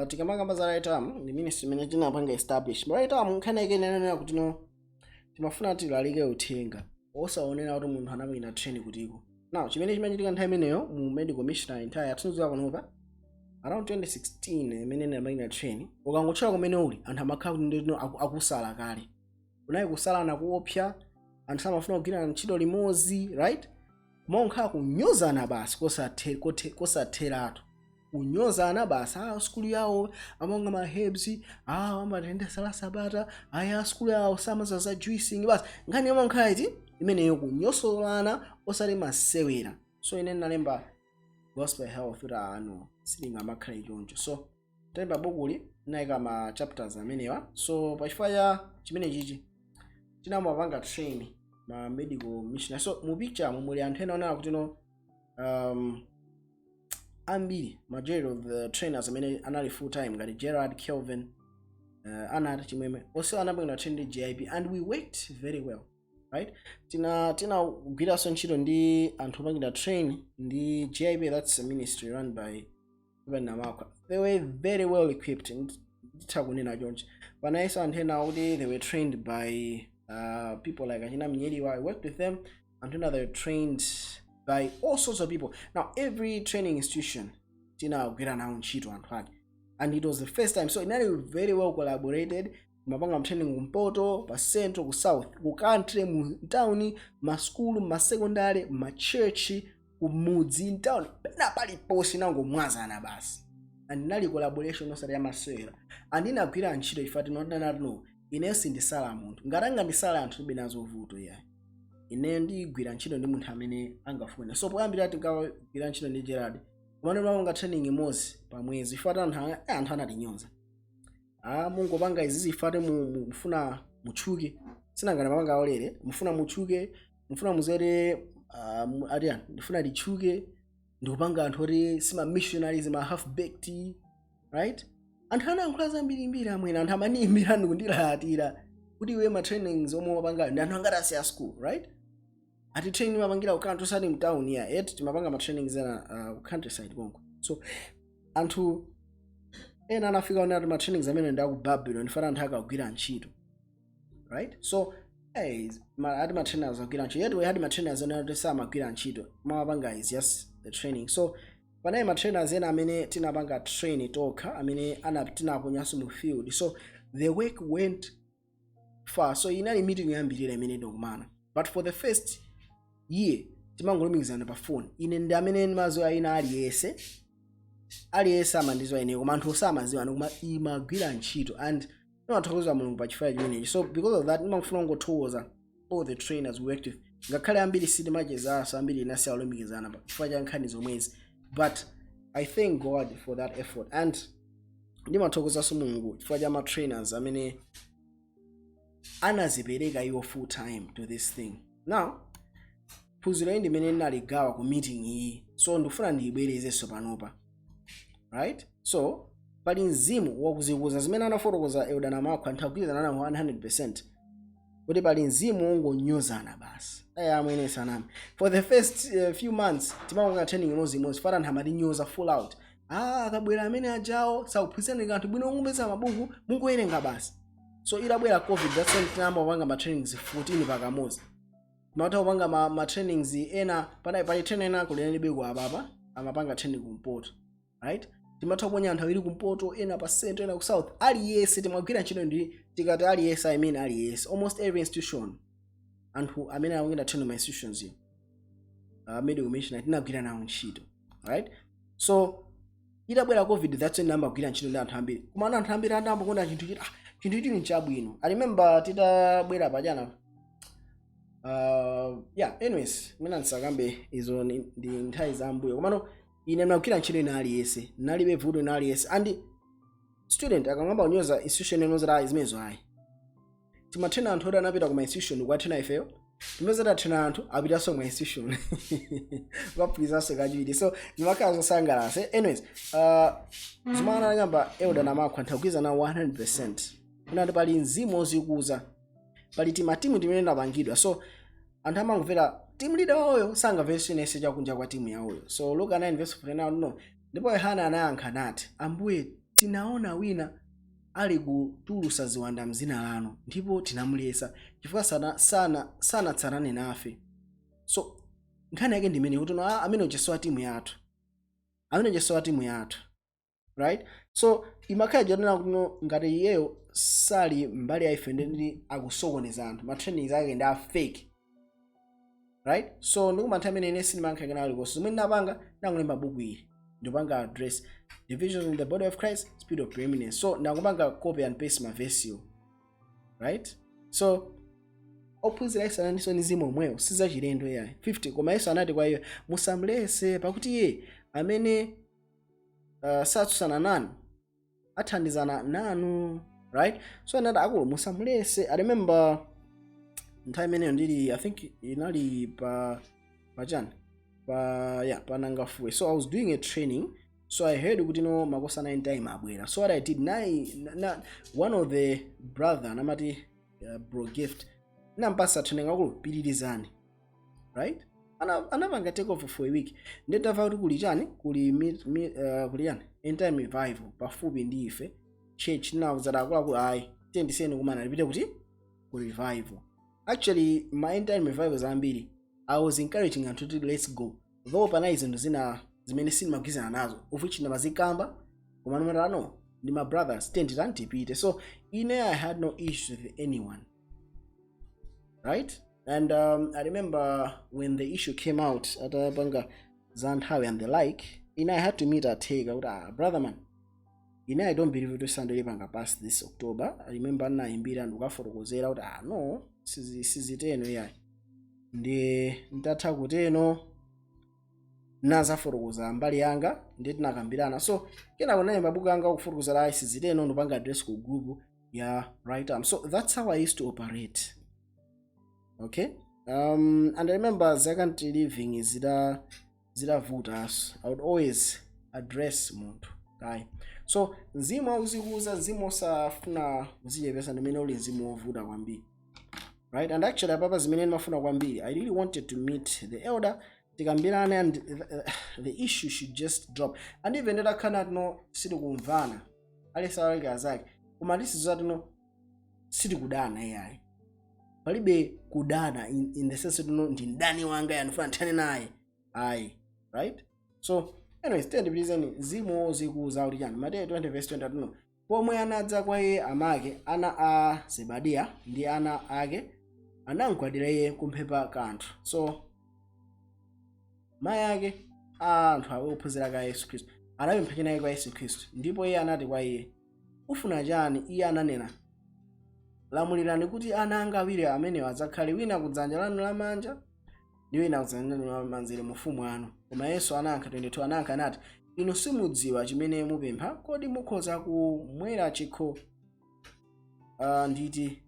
Tikamakamba za Right Arm, ndi ministry imene tinapanga establish. Right Arm, nkhani yake inanena kuti no, timafuna tilalike uthenga osaonera kuti munthu anapangidwa train kutiko. Now, chimene chimachitika nthawi imeneyo mu medical missionary, nthawi yathu panopa around 2016 imene inapangidwa train, ukangotchula kumene uli, anthu amakhala kuti ndino akusala kale. Kunali kusalana kuopsa, anthu samafuna kugwirana ntchito limodzi, right? Kumakhala kunyozana basi kosatheratu, kunyozana basi. Ah, skulu yawo amanga ma herbs, ah, amatenda la Sabata, aya skulu yawo samaza za juicing basi. Nkhani yamakhala iti imeneyo, kunyosolana osati masewera. So ine ndinalemba Gospel Health kuti ano silingamakhale choncho. So talemba bukuli, tinayika ma chapters amenewa. So pachifukwa cha chimene chichi, tinamapanga train ma medical missionary. So mu picture mu muli anthu ena onena kuti no, ambiri, majority of the trainers amene anali full time ngati Gerard, Kelvin, Anat Chimwemwe, onse anapangidwa train ndi JIP and we worked very well, right? Tinagwiranso ntchito ndi anthu opangidwa train ndi JIP, that's a ministry run by Ruben Namakwa. They were very well equipped, nditha kunena choncho. Panayinso anthu ena kuti they were trained by people like achina Mnyeriwa. I worked with them. Anthu ena, they were trained by all sorts of people. Now, every training institution tinagwira nawo ntchito anthu ake, and it was the first time, so inali very well collaborated. Mapanga training kumpoto, pa central, ku south, ku country, mu town, maskulu, masekondari, ma church, kumudzi, mtown, pena paliponse inangomwazana basi. And inali collaboration osati yamasewera, and inagwira ntchito. Ife tinonena no, ineyo sindisala munthu. Ngati angandisala anthu, ibe nazo vuto yayi. Ine ndigwira ntchito ndi munthu amene angafune. So poyambira tinkagwira ntchito ndi Gerard, kumene mapanga training imodzi pa mwezi. Ifati anthu anatinyoza, ah, mungopanga izizi ifati mufuna mutchuke, sinangana mapanga aolere, mufuna mutchuke, mufuna muzere, ati ani, ndifuna litchuke, ndikupanga anthu oti sima missionaries, ma half baked, right? Anthu anayankhula zambirimbiri amwene. Anthu amaniyimbira ndikundilalatira kuti iwe, ma trainings omwe wapangayo ndi anthu angati asiya school, right? Ati training mapangira ku country, osati mtown ya et. Timapanga ma trainings ena ku countryside konko. So anthu ena anafika onati ma trainings amene ndi aku Babylon, ndifana anthu akagwira ntchito, right? So hey, ati ma trainers agwira ntchito, yet we had ma trainers ena ati samagwira ntchito, mawapanga is just the training. So panali ma trainers ena amene tinapanga train tokha, amene tinaponyanso mu field. So the work went far. So inali meeting yoyambirira imene ndikumana, but for the first year timangolumikizana pa phone. Ine ndi amene ndimaziwa ina aliyense, aliyense amandiziwa ine, koma anthu osamaziwana, koma imagwira ntchito and imathokoza Mulungu pa chifukwa chimenechi. So because of that, ndimafuna kungothokoza all the trainers we worked with, ngakhale ambiri sitimachezanso, ambiri inasiya kulumikizana pa chifukwa cha nkhani zomwezi, but I thank God for that effort and ndimathokozanso Mulungu chifukwa cha ma trainers amene anazipereka iwo full time to this thing. Now, phunziro ili ndimene ndinaligawa ku meeting iyi, so ndikufuna ndiyibwerezenso panopa, right? So pali mzimu wakuzikuza, zimene anafotokoza Elder Namakwa, nthagwirizana nawo 100% kuti pali mzimu wongonyozana basi. Aya amwene, saname, for the first few months timapanga training imodzimodzi, fata anthu amatinyoza full out. Ah, akabwera amene ajawo sakuphunzitsani kanthu bwino, mungopeza mabuku mungowerenga basi. So itabwera COVID, that's when tinayamba kupanga ma trainings 14 pakamodzi. Timatha kupanga ma trainings ena pana pali training ena kulenelibe ku apapa, amapanga training kumpoto, right? Timatha kuponya anthu awiri kumpoto, ena pa central, ena ku south. Aliyense timagwira ntchito ndi, tikati aliyense, I mean aliyense, almost every institution, anthu amene akuyenda training ma institutions iyo, medical missionary, tinagwira nawo ntchito, right? So itabwera COVID, that's when amagwira ntchito ndi anthu ambiri. Koma anthu ambiri anayamba chinthu chiti, ah, chinthu ichi nchabwino. I remember titabwera pachana, yeah, anyways, mina ndisakambe izo, ndi nthawi za mbuyo. Komano Ine ndimagwira ntchito ina aliyense, nalibe vuto ina aliyense. And student akamamba kunyoza institution inoza ayi, zimenezo ayi. Timathena anthu oti anapita kuma institution kukathena ifeyo, timene tathena anthu apitanso kuma institution kukaphunzitsanso kachiwiri. So zimakhala zosangalatsa. Anyways, zimene anakamba Elder Namakhwa nthakwiza na 100%. Unati pali mzimu wozikuza, pali timatimu timene tapangidwa, so anthu amangomvera team leader wawoyo, sangamvere chinense chakunja kwa timu yawoyo. So Luka 9 verse 49, no, "Ndipo Yohana anayankha nati, 'Ambuye, tinaona wina ali kutulusa ziwanda mzina lanu, ndipo tinamulesa, chifukwa sanatsatane nafe.'" So nkhani yake ndimene kuti no, amene uchesowa timu yathu, amene uchesowa timu yathu, right? So imakhala chonena kuti no, ngati iyeyo sali mbali ya ife, ndi akusokoneza anthu, ma trainings ake ndi a fake, right? So ndikumantha amene ine sindimayankhakena alikonse. Zimene ndinapanga, ndangolemba buku ili, ndipanga address divisions in the body of Christ, spirit of preeminence. So ndangopanga copy and paste mavesiyo, right? So ophunzira Yesu analinso ndi mzimu omwewo, sizachilendo yayi. 50 "Koma Yesu anati kwa iye, 'Musamulese, pakuti iye amene satsutsana nanu athandizana nanu.'" Right? So anati, "Akulu, musamulese." I remember nthawi imeneyo ndili, I think inali pa pachani pa, yeah, pa Nangafuwe. So I was doing a training, so I heard kuti no, makosana end time abwera. So what I did, na one of the brother anamati Bro Gift, nampasa training, "Akulu, pitirizani," right? Anapanga take off for a week. Ndintamva kuti kuli chani, kuli kuli chani, end time revival pafupi ndi ife church, ndinawuza akuluakulu, "Ayi, tiye ndisiyeni kumana lipite kuti ku revival." Actually, ma end time revivals ambiri I was encouraging anthu kuti let's go, though panali zinthu zina zimene sindimagwirizana nazo, of which ndimazikamba, koma nomata ndi my brothers, tiye nditani, tipite. So ine I had no issue with anyone, right? And I remember when the issue came out, atapanga za nthawi and the like, ine I had to meet Atega kuti, "Ah, brother man, ine I don't believe kuti Sunday lipanga pass this October." I remember nayimbira ndikukafotokozera kuti, "Ah, no, siziteno yayi." Ndi ntatha kuteno, nazafotokoza mbali yanga, ndi tinakambirana. So kenako nalemba buku anga kufotokozera, "Ayi, siziteno," ndipanga address ku group ya right arm. So that's how I used to operate, okay? And I remember za country living zitavutanso, I would always address munthu kayi. So mzimu wauzikuza, mzimu osafuna kuzichepesa, ndimene uli mzimu wovuta kwambiri, right? And actually apapa zimene ndimafuna kwambiri, I really wanted to meet the elder, tikambirane, and the issue should just drop. And even nditakhala tino sitikumvana, alisalawika zake, koma tisizatino sitikudana iyayi. Palibe kudana in the sense tino ndi mdani wanga, yanifuna nthane naye, ayi, right? So anyways, tiyandipitizeni. Mzimu wozikuza kuti chani? Mateyu 20 verse 20 atino, "Pomwe anadza kwa iye amake ana a Zebediya ndi ana ake, anamgwadira iye kumpempha kanthu." So mayi ake a anthu awo ophunzira ka Yesu Khristu anapempha chinayi kwa Yesu Khristu. "Ndipo iye anati kwa iye, 'Ufuna chani?' Iye ananena, 'Lamulirani kuti ana anga awiri amenewa adzakhale wina kudzanja lanu lamanja ndi wina kudzanja lanu lamanzere mu ufumu wanu.' Koma Yesu anayankha," 22, "anayankha nati, 'Inu simudziwa chimene mupempha. Kodi mukhoza kumwera chikho nditi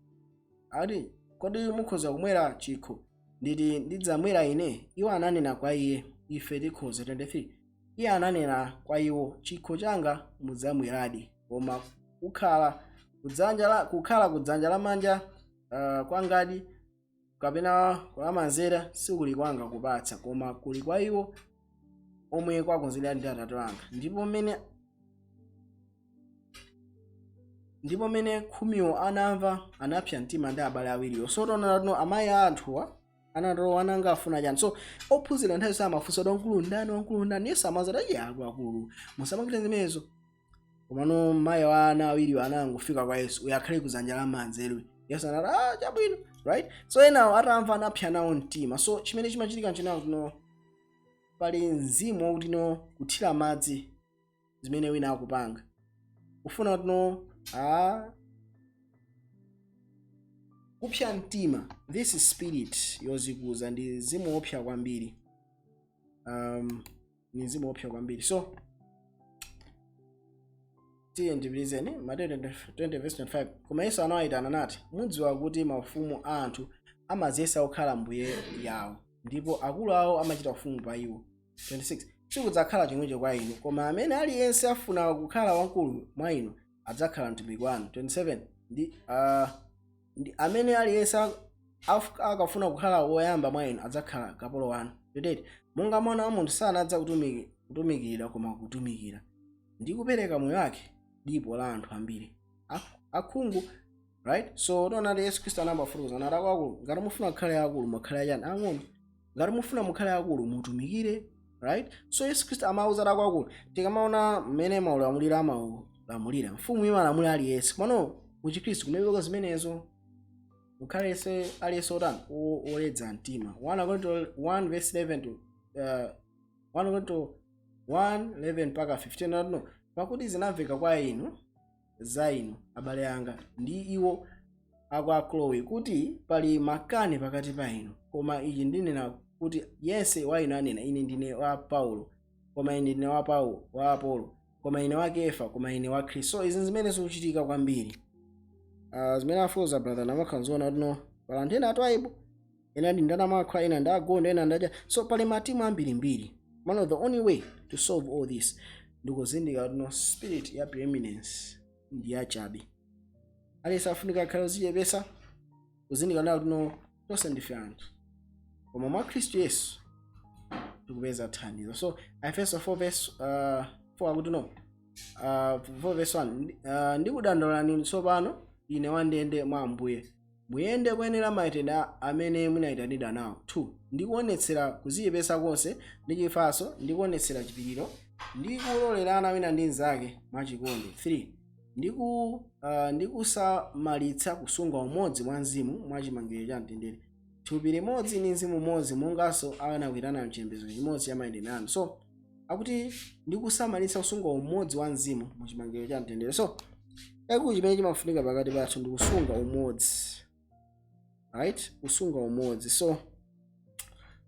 ati kodi mukhoza kumwera chikho nditi ndidzamwera ine?' Iwo ananena kwa iye, 'Ife tikhoza.' 23 "Iye ananena kwa iwo, 'Chikho changa mudzamweradi, koma kukhala kudzanja lamanja kwangadi kapena kulamanzere sikuli kwanga kupatsa, koma kuli kwa iwo omwe kwakonzedwa ndi Atate anga.' Ndipo mmene khumiwo anamva, anapsa mtima ndi abale awiriwo." So taona tino amayi a anthuwa anatowa, "Ananga afuna chani?" So ophunzira nthawi zonse amafunsa kuti, "Wamkulu ndani? Wamkulu ndani?" Yesu amazati, "Iye, akuluakulu, musamachite zimenezo." Komano mayi wa ana awiriwo anangofika kwa Yesu, "Uyu akhale kudzanja lamanzere." Yesu anati, "Ah, chabwino," right? So enawo atamva anapsa nawo mtima. So chimene chimachitika nchinawo tino pali mzimu wakuti no kuthira madzi zimene wina akupanga, kufuna kuti no kupsa mtima. This is spirit yozikuza, ndi mzimu wopsa kwambiri. Ni mzimu wopsa kwambiri. So tiye ndipilizeni Mateyu 20 verse 25. Koma Yesu anawayitana nati, "Mudziwa kuti mafumu a anthu amaziyesa okhala mbuye yawo, ndipo akulu awo amachita ufumu pa iwo." 26. Sikudzakhala chomwecho kwa inu, koma amene aliyense afuna kukhala wamkulu mwa inu adzakhala mtumiki wanu. 27. Ndi amene aliyense akafuna kukhala woyamba mwa inu adzakhala kapolo wanu. 28. Monga Mwana wa Munthu sanadza kutumikira, koma kutumikira ndi kupereka moyo wake dipo la anthu ambiri. Akhungu, right? So tionati Yesu Khristu anayamba kufotokoza nati, "Akulu, ngati mufuna kukhale akulu, mukhale achani? Ang'ono. Ngati mufuna mukhale akulu, mutumikire." Right? So Yesu Khristu amauza akulu. Tikamaona mmene maulamuliro amaulamulira, mfumu imalamulira aliyense. Komano muchikhristu kumepeka zimenezo, mukhalense aliyense otani? Oledza mtima. 1 Korinto 1 verse 11 to 1 Korinto 1 11 mpaka 15 natuno: "Pakuti zinamveka kwa inu za inu, abale anga, ndi iwo aku Chloe, kuti pali makani pakati pa inu. Koma ichi ndinena, kuti yense wa inu anena, 'Ine ndine wa Paulo,' koma ine ndine wa Paulo, wa Apolo, koma ine wa Kefa, koma ine wa Khristu." So izi zimene zikuchitika kwambiri, zimene afuza brother namakhanzona kuti no, pala anthu ena atwaibu, ena ndi ndanamakha, ena ndi agondo, ena ndaja. So pali matimu ambirimbiri. One of the only way to solve all this ndikuzindika kuti no, spirit ya preeminence ndi yachabe. Aliyense afunika akhale ozichepesa, kuzindika nawo kuti no, tonse ndife anthu, koma mwa Khristu Yesu tikupeza thandizo. So Efeso 4 verse 4 akuti no, 4 verse 1: "Ndikudandaulani tsopano ine wandende mwa Ambuye, muyende kuyenera mayitanidwe amene munayitanidwa nawo. 2. Ndikuonetsera kudzichepetsa konse ndi chifatso, ndikuonetsera chipiriro, ndi kulolerana wina ndi mnzake mwachikondi. 3. Ndikusamalitsa kusunga umodzi mwa mzimu mwa chimangiriro cha mtendere. Thupi limodzi ndi mzimu umodzi, monganso anakuyitana mchiyembekezo chimodzi cha mayendedwe anu." So akuti ndikusamalitsa kusunga umodzi wa mzimu mu chimangiriro cha mtendere. So chakulu chimene chimafunika pakati pathu ndi kusunga umodzi, right? Kusunga umodzi. So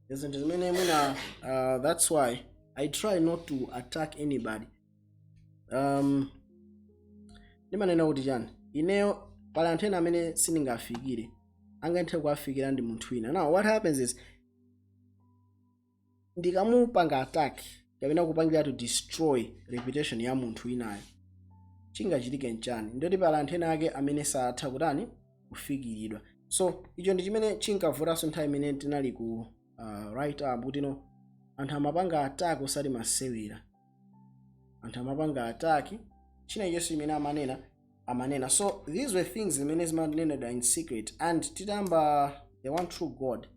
zinthu zimene mwina, that's why I try not to attack anybody. Ndimanena kuti chani, ineyo pali anthu ena amene sindingafikire, angathe kuwafikira ndi munthu wina. Now what happens is, ndikamupanga attack kapena kupangira to destroy reputation ya munthu winayo, chingachitike nchani? Ndoti pali anthu ena ake amene satha kutani? Kufikiridwa. So icho ndi chimene chinkavutanso nthawi imene tinali ku Right Up, kuti no, anthu amapanga attack osati masewera, anthu amapanga attack china chonse chimene amanena amanena. So these were things zimene zimanenedwa in secret. And titamba the One True God,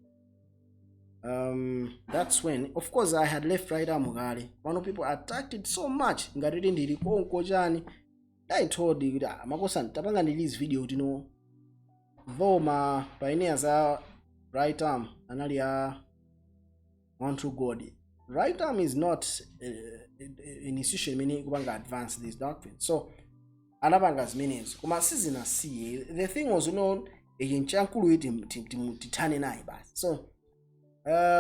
that's when of course I had left Right Arm kale. Pano people attacked it so much ngati kuti ndili konko chani. I told kuti, "Ah, makosani, tapanga release video kuti no, though ma pioneers a Right Arm anali a One True God, Right Arm is not an institution imene ikupanga advance this doctrine." So anapanga zimenezo, koma sizinasiye. The thing was, ichi nchankulu, tithane naye basi. So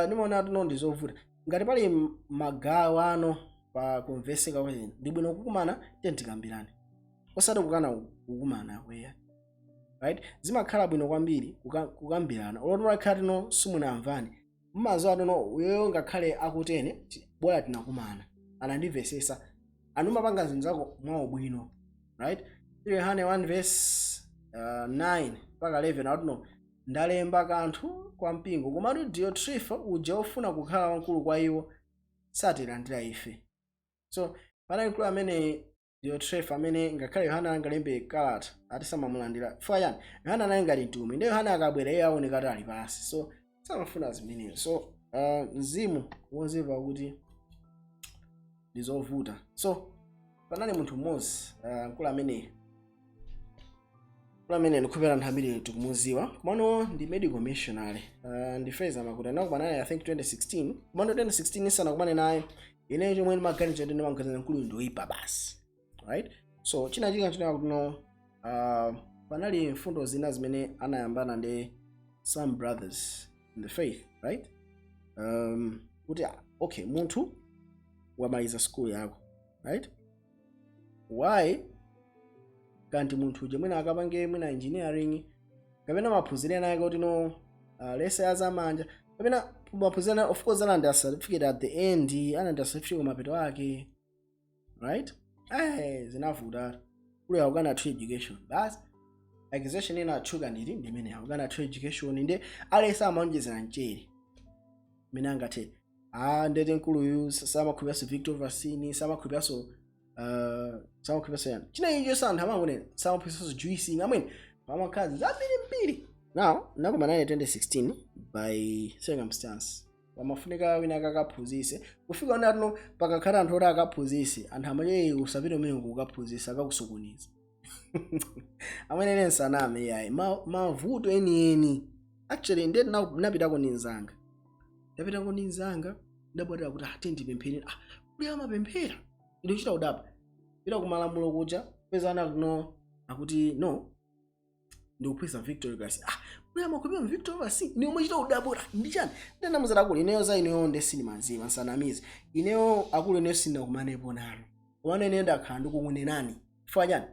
ndimaona kuti no, ndizovuta. Ngati pali magawo ano pa kumveseka kwachene, ndi bwino kukumana, tiye tikambirane, osati kukana kukumana kweya, right? Zimakhala bwino kwambiri kukambirana. Oloti khala tino simunamvani, mmaziwa tino uyoyo ngakhale akutene bora tinakumana, anandimvesesa, anumapanga zinthu zako mwaubwino, right? Yohane 1 verse 9 mpaka 11 akuti, "Ndalemba kanthu kwa mpingo, komatu Diotrefo uja ofuna kukhala wamkulu kwa iwo satilandira ife." So panali mkulu amene Diotrefo, amene ngakhale Yohana angalembe kalata ati samamulandira. Chifukwa chani? Yohana anali ngati mtumwi, ndiye Yohana akabwera iye aoneka ati ali pansi, so samafuna zimenezo. So mzimu wozimva kuti ndi zovuta. So panali munthu mmodzi, mkulu amene ndikukhulupirira anthu ambiri tikumuziwa, komano ndi medical missionary, ndi Fraser Makuta. Nakumana naye I think 2016. Komano 2016 isanakumane naye, ineyo chomwe ndimaganiza kuti ndimaganiza mkulu ndi oyipa basi, right? So china chika china kuti no, panali mfundo zina zimene anayambana ndi some brothers in the faith, right? Kuti ah, okay, munthu Wamaliza school yako, right? Why kanti munthu uja mwina akapange mwina engineering kapena maphunziro ena ake kuti no, lese azamanja kapena maphunziro ena? Of course analandira certificate at the end, analandira certificate kumapeto ake, right? Zinavuta kuli akukana true education basi. Accusation ina atchuka nditi ndimene akukana true education, ndi alesa amaonjezera mchere mene angathe. Ndete mkuluyu samakhulupiranso Victor Vasini, samakhulupiranso samakhulupiranso yani china icho, anthu amangonena samaphunziranso juicing amwene pamakhazi zambirimbiri. Now nakumana naye 2016 by circumstance, pamafunika wina akakaphunzise. Kufika unatino pakakhala anthu oti akaphunzise, anthu amati usapite umene kukaphunzisa, akakusokoneza. Amene ene nsaname yayi, mavuto enieni actually ndiye napitako ndi mzanga, ndapitako ndi mzanga, ndabwerera kuti ate ndipemphere. Kuli amapemphera, ndikuchita kudapa pita kumalamulo kuja peza ana no akuti no, ndikuphunzitsa Victory Class. Kuli amakhulupirira Victory Class, ni umachita kudabwa ndi chani? Ndinamuzera akulu, ineyo za ineyo nde sindimaziwa, nsanamize ineyo akulu, ineyo sindinakumanepo nanu, komano ineyo ndakhala ndikukunenani. Chifukwa chani?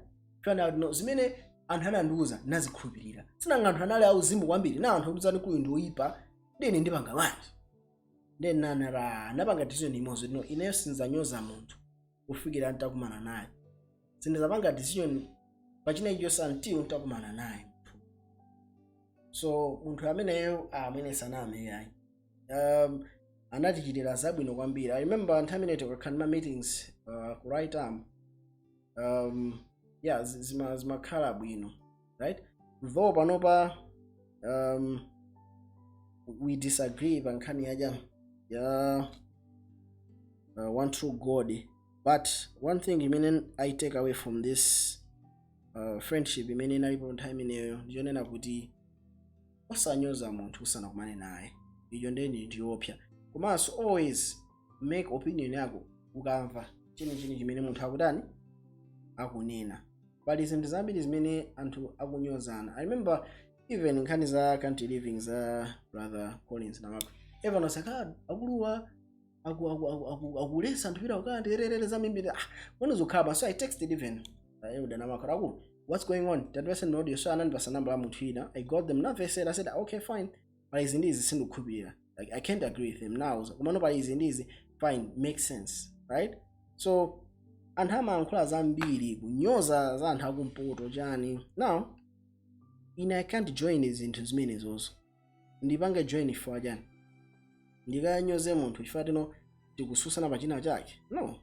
Chifukwa no, zimene anthu anandiuza nazikhulupirira. Sinanga anthu anali auzimu kwambiri na anthu akuzani kuyu ndi oyipa, ndine ndipanga bwanji? Then nanara napanga decision imodzi, no, ineyo sinzanyoza munthu kufikira ntakumana naye. Sindizapanga decision pachina ichonse until ntakumana naye munthu. So munthu ameneyo amwene saname yayi, anatichitira zabwino kwambiri. I remember nthawi imene tikakhala ma meetings ku right arm, yeah, zimakhala bwino, right? Though panopa we disagree pa nkhani yaja ya one true God, but one thing imene I take away from this friendship imene inalipo nthawi imeneyo ndichonena kuti osanyoza munthu usanakumane naye. Icho ndeni ndiopsa. Komanso always make opinion yako ukamva chenicheni chimene munthu akutani, akunena. Pali zinthu zambiri zimene anthu akunyozana. I remember even nkhani za country living za Brother Collins Namako, everyone was like, ah, akuluwa akulesa anthu pita kukandi ererere zambiri. When zokhala, so I texted even Elder Namako, akulu, what's going on? Tatipase audio. So anandipasa namba ya munthu ina. I got them, namvesera. I said, okay, fine, pali izi ndizi sindikukhulupirira, like I can't agree with him now, komano pali izi ndizi, fine, makes sense, right? So anthu amayankhula zambiri kunyoza za anthu akumpoto chani. Now ine I can't join zinthu zimenezozo. Ndipange join chifukwa chani? Ndikanyoze munthu chifukwa tino tikususana pa china chake? No,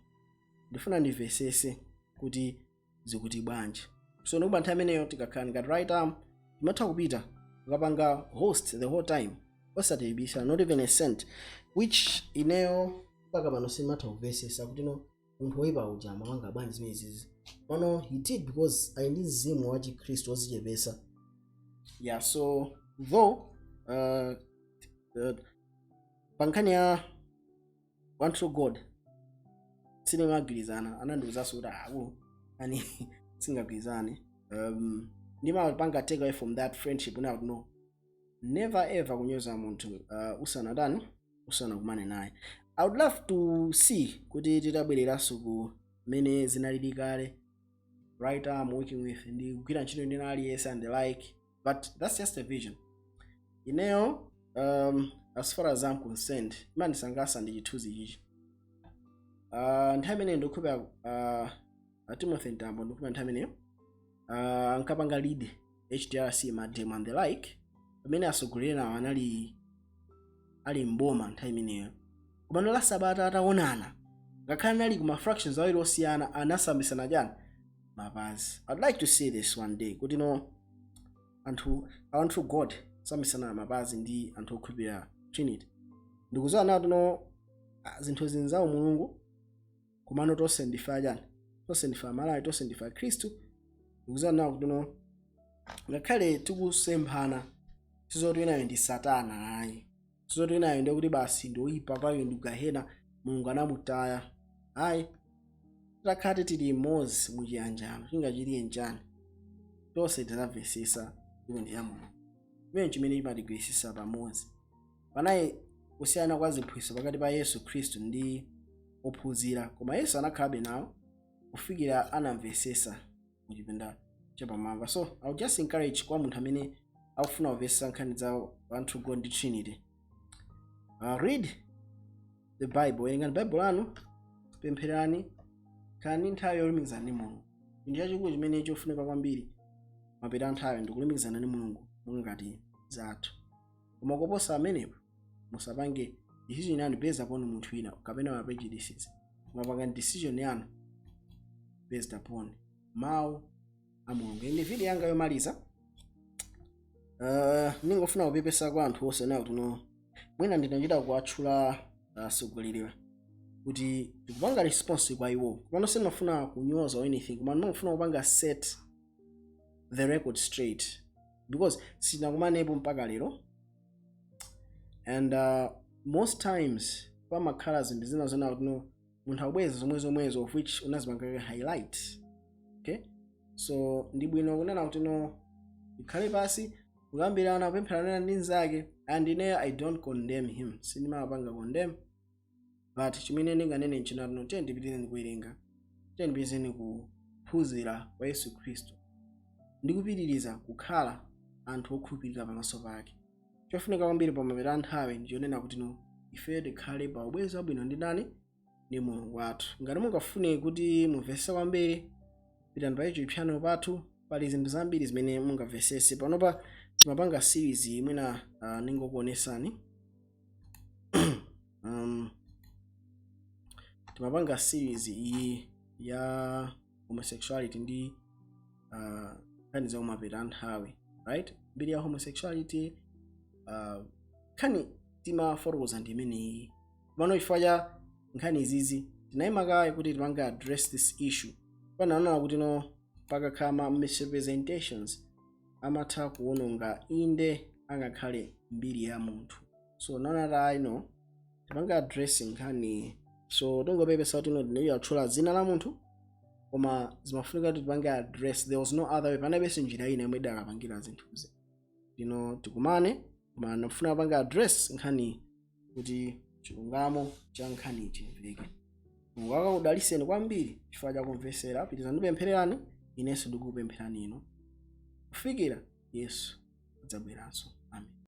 ndifuna ndimvesese kuti zikuti bwanji. So ndikuba nthawi imeneyo tikakhala ngati right arm, timatha kupita kukapanga host the whole time osatilipisa, not even a cent, which ineyo mpaka pano simatha kumvesesa kuti no, munthu woyipa uja amapanga bwanji zimenezizi? Pano he did because ali ndi mzimu wa Chikhristu wozichepesa. Yeah, so though pa nkhani ya one true God sinimagwirizana, anandiwuzanso kuti akulu ani singagwirizane. Ndimapanga take away from that friendship now, no, never ever kunyoza munthu usanatani, usanakumane naye. I would love to see kuti titabwereranso ku mene zinalili kale, right arm working with ndi kugwira ntchito ndi aliyense and the like, but that's just a vision. Ineyo, as far as I'm concerned, imandisangalatsa ndi chithunzi chichi. Nthawi imeneyo ndikukhulupira Timothy Mtambo, ndikukhulupira nthawi imeneyo ankapanga lead HDRC, mademo and the like, pamene atsogoleri nawo anali ali mboma nthawi imeneyo. Komano la sabata ataonana, ngakhale anali kuma fractions awiri osiyana, anasambisana chani, mapazi. I'd like to see this one day kuti no, anthu a true God sambisana mapazi ndi anthu okhulupirira Trinity. Ndikudziwa nawo tino zinthu zinzawo Mulungu, komano tonse ndife achani? Tonse ndife Amalawi, tonse ndife Akhristu. Ndikudziwa nawo kuti no, ngakhale tikusemphana, sizoti winayo ndi Satana ayi, sizoti winayo ndikuti basi ndi oyipa, kwayo ndi gahena, Mulungu anamutaya ayi. Titakhala tili imodzi muchiyanjano, chingachitiye nchani? Tonse tidzamvesesa iwo ndi ya Mulungu chimene chimene chimatigwirisisa pamodzi. Panayi kusiyana kwa ziphunzitso pakati pa Yesu Khristu ndi Ophunzira, koma Yesu anakhalabe nawo kufikira anamvesesa muchipinda chapamwamba. So I would just encourage kwa munthu amene akufuna kumvesa nkhani za one true God ndi Trinity, read the Bible, werengani Bible lanu, pempherani, khalani nthawi yolumikizana ndi Mulungu. Chinthu chachikulu chimene chofunika kwambiri mapeto a nthawi ndikulumikizana ndi Mulungu monga ngati zathu. Koma koposa amenepo, musapange decision yanu based upon munthu wina kapena ma prejudices. Mapanga decision yanu based upon mawu a Mulungu. Indi video yanga yomaliza. Ningofuna kupepesa kwa anthu onse nawo tuno mwina ndinachita kuwatchula atsogoleri kuti ndikupanga response kwa iwo. Komano sindimafuna kunyoza or anything, koma ndimafuna kupanga set the record straight because sitinakumanepo mpaka lero, and most times pamakhala zinthu zina zona kuti no, munthu akubweza zomwe zomwezo of which unazipanga highlight. Okay, so ndi bwino kunena kuti no, ikhale pasi kukambirana, kupempherana ndi nzake. And ineyo I don't condemn him, sindimapanga condemn, but chimene ndinganene nchinati no, tiye ndipitizeni kuwerenga, tiye ndipitizeni kuphunzira kwa Yesu Khristu ndi kupitiriza kukhala anthu okhulupirira pamaso pake. Chofunika kwambiri pamapeto a nthawi ndichonena kuti no, ife tikhale pa ubwenzi wabwino ndi ndani? Ndi Mulungu wathu. Ngati mungafune kuti mumvese kwambiri, pitani pa YouTube channel pathu, pali zinthu zambiri zimene mungamvesese. Panopa timapanga series imwena, ningokuonesani, timapanga series iyi ya homosexuality ndi nkhani za kumapeto a nthawi, right? Mbiri ya homosexuality, nkhani timafotokoza ndi imeneyi. Pano chifukwa cha nkhani izizi tinayima kaye kuti tipange address this issue. Panaona kuti no, pakakhala ma misrepresentations amatha kuwononga inde angakhale mbiri ya munthu. So naona ayi, no, tipange address nkhani. So tongopepesa kuti no, tinatchula dzina la munthu, koma zimafunika kuti tipange address. There was no other way, panabenso njira ina yomwe idakapangira zinthuzi lino tikumane, koma ndikufuna kupanga address nkhani kuti chilungamo cha nkhani chimveke. Mulungu akakudaliseni kwambiri chifukwa chakumvesera. Pitizani ndipemphererani, inenso ndikukupempherani inu kufikira Yesu adzabweranso. Amen.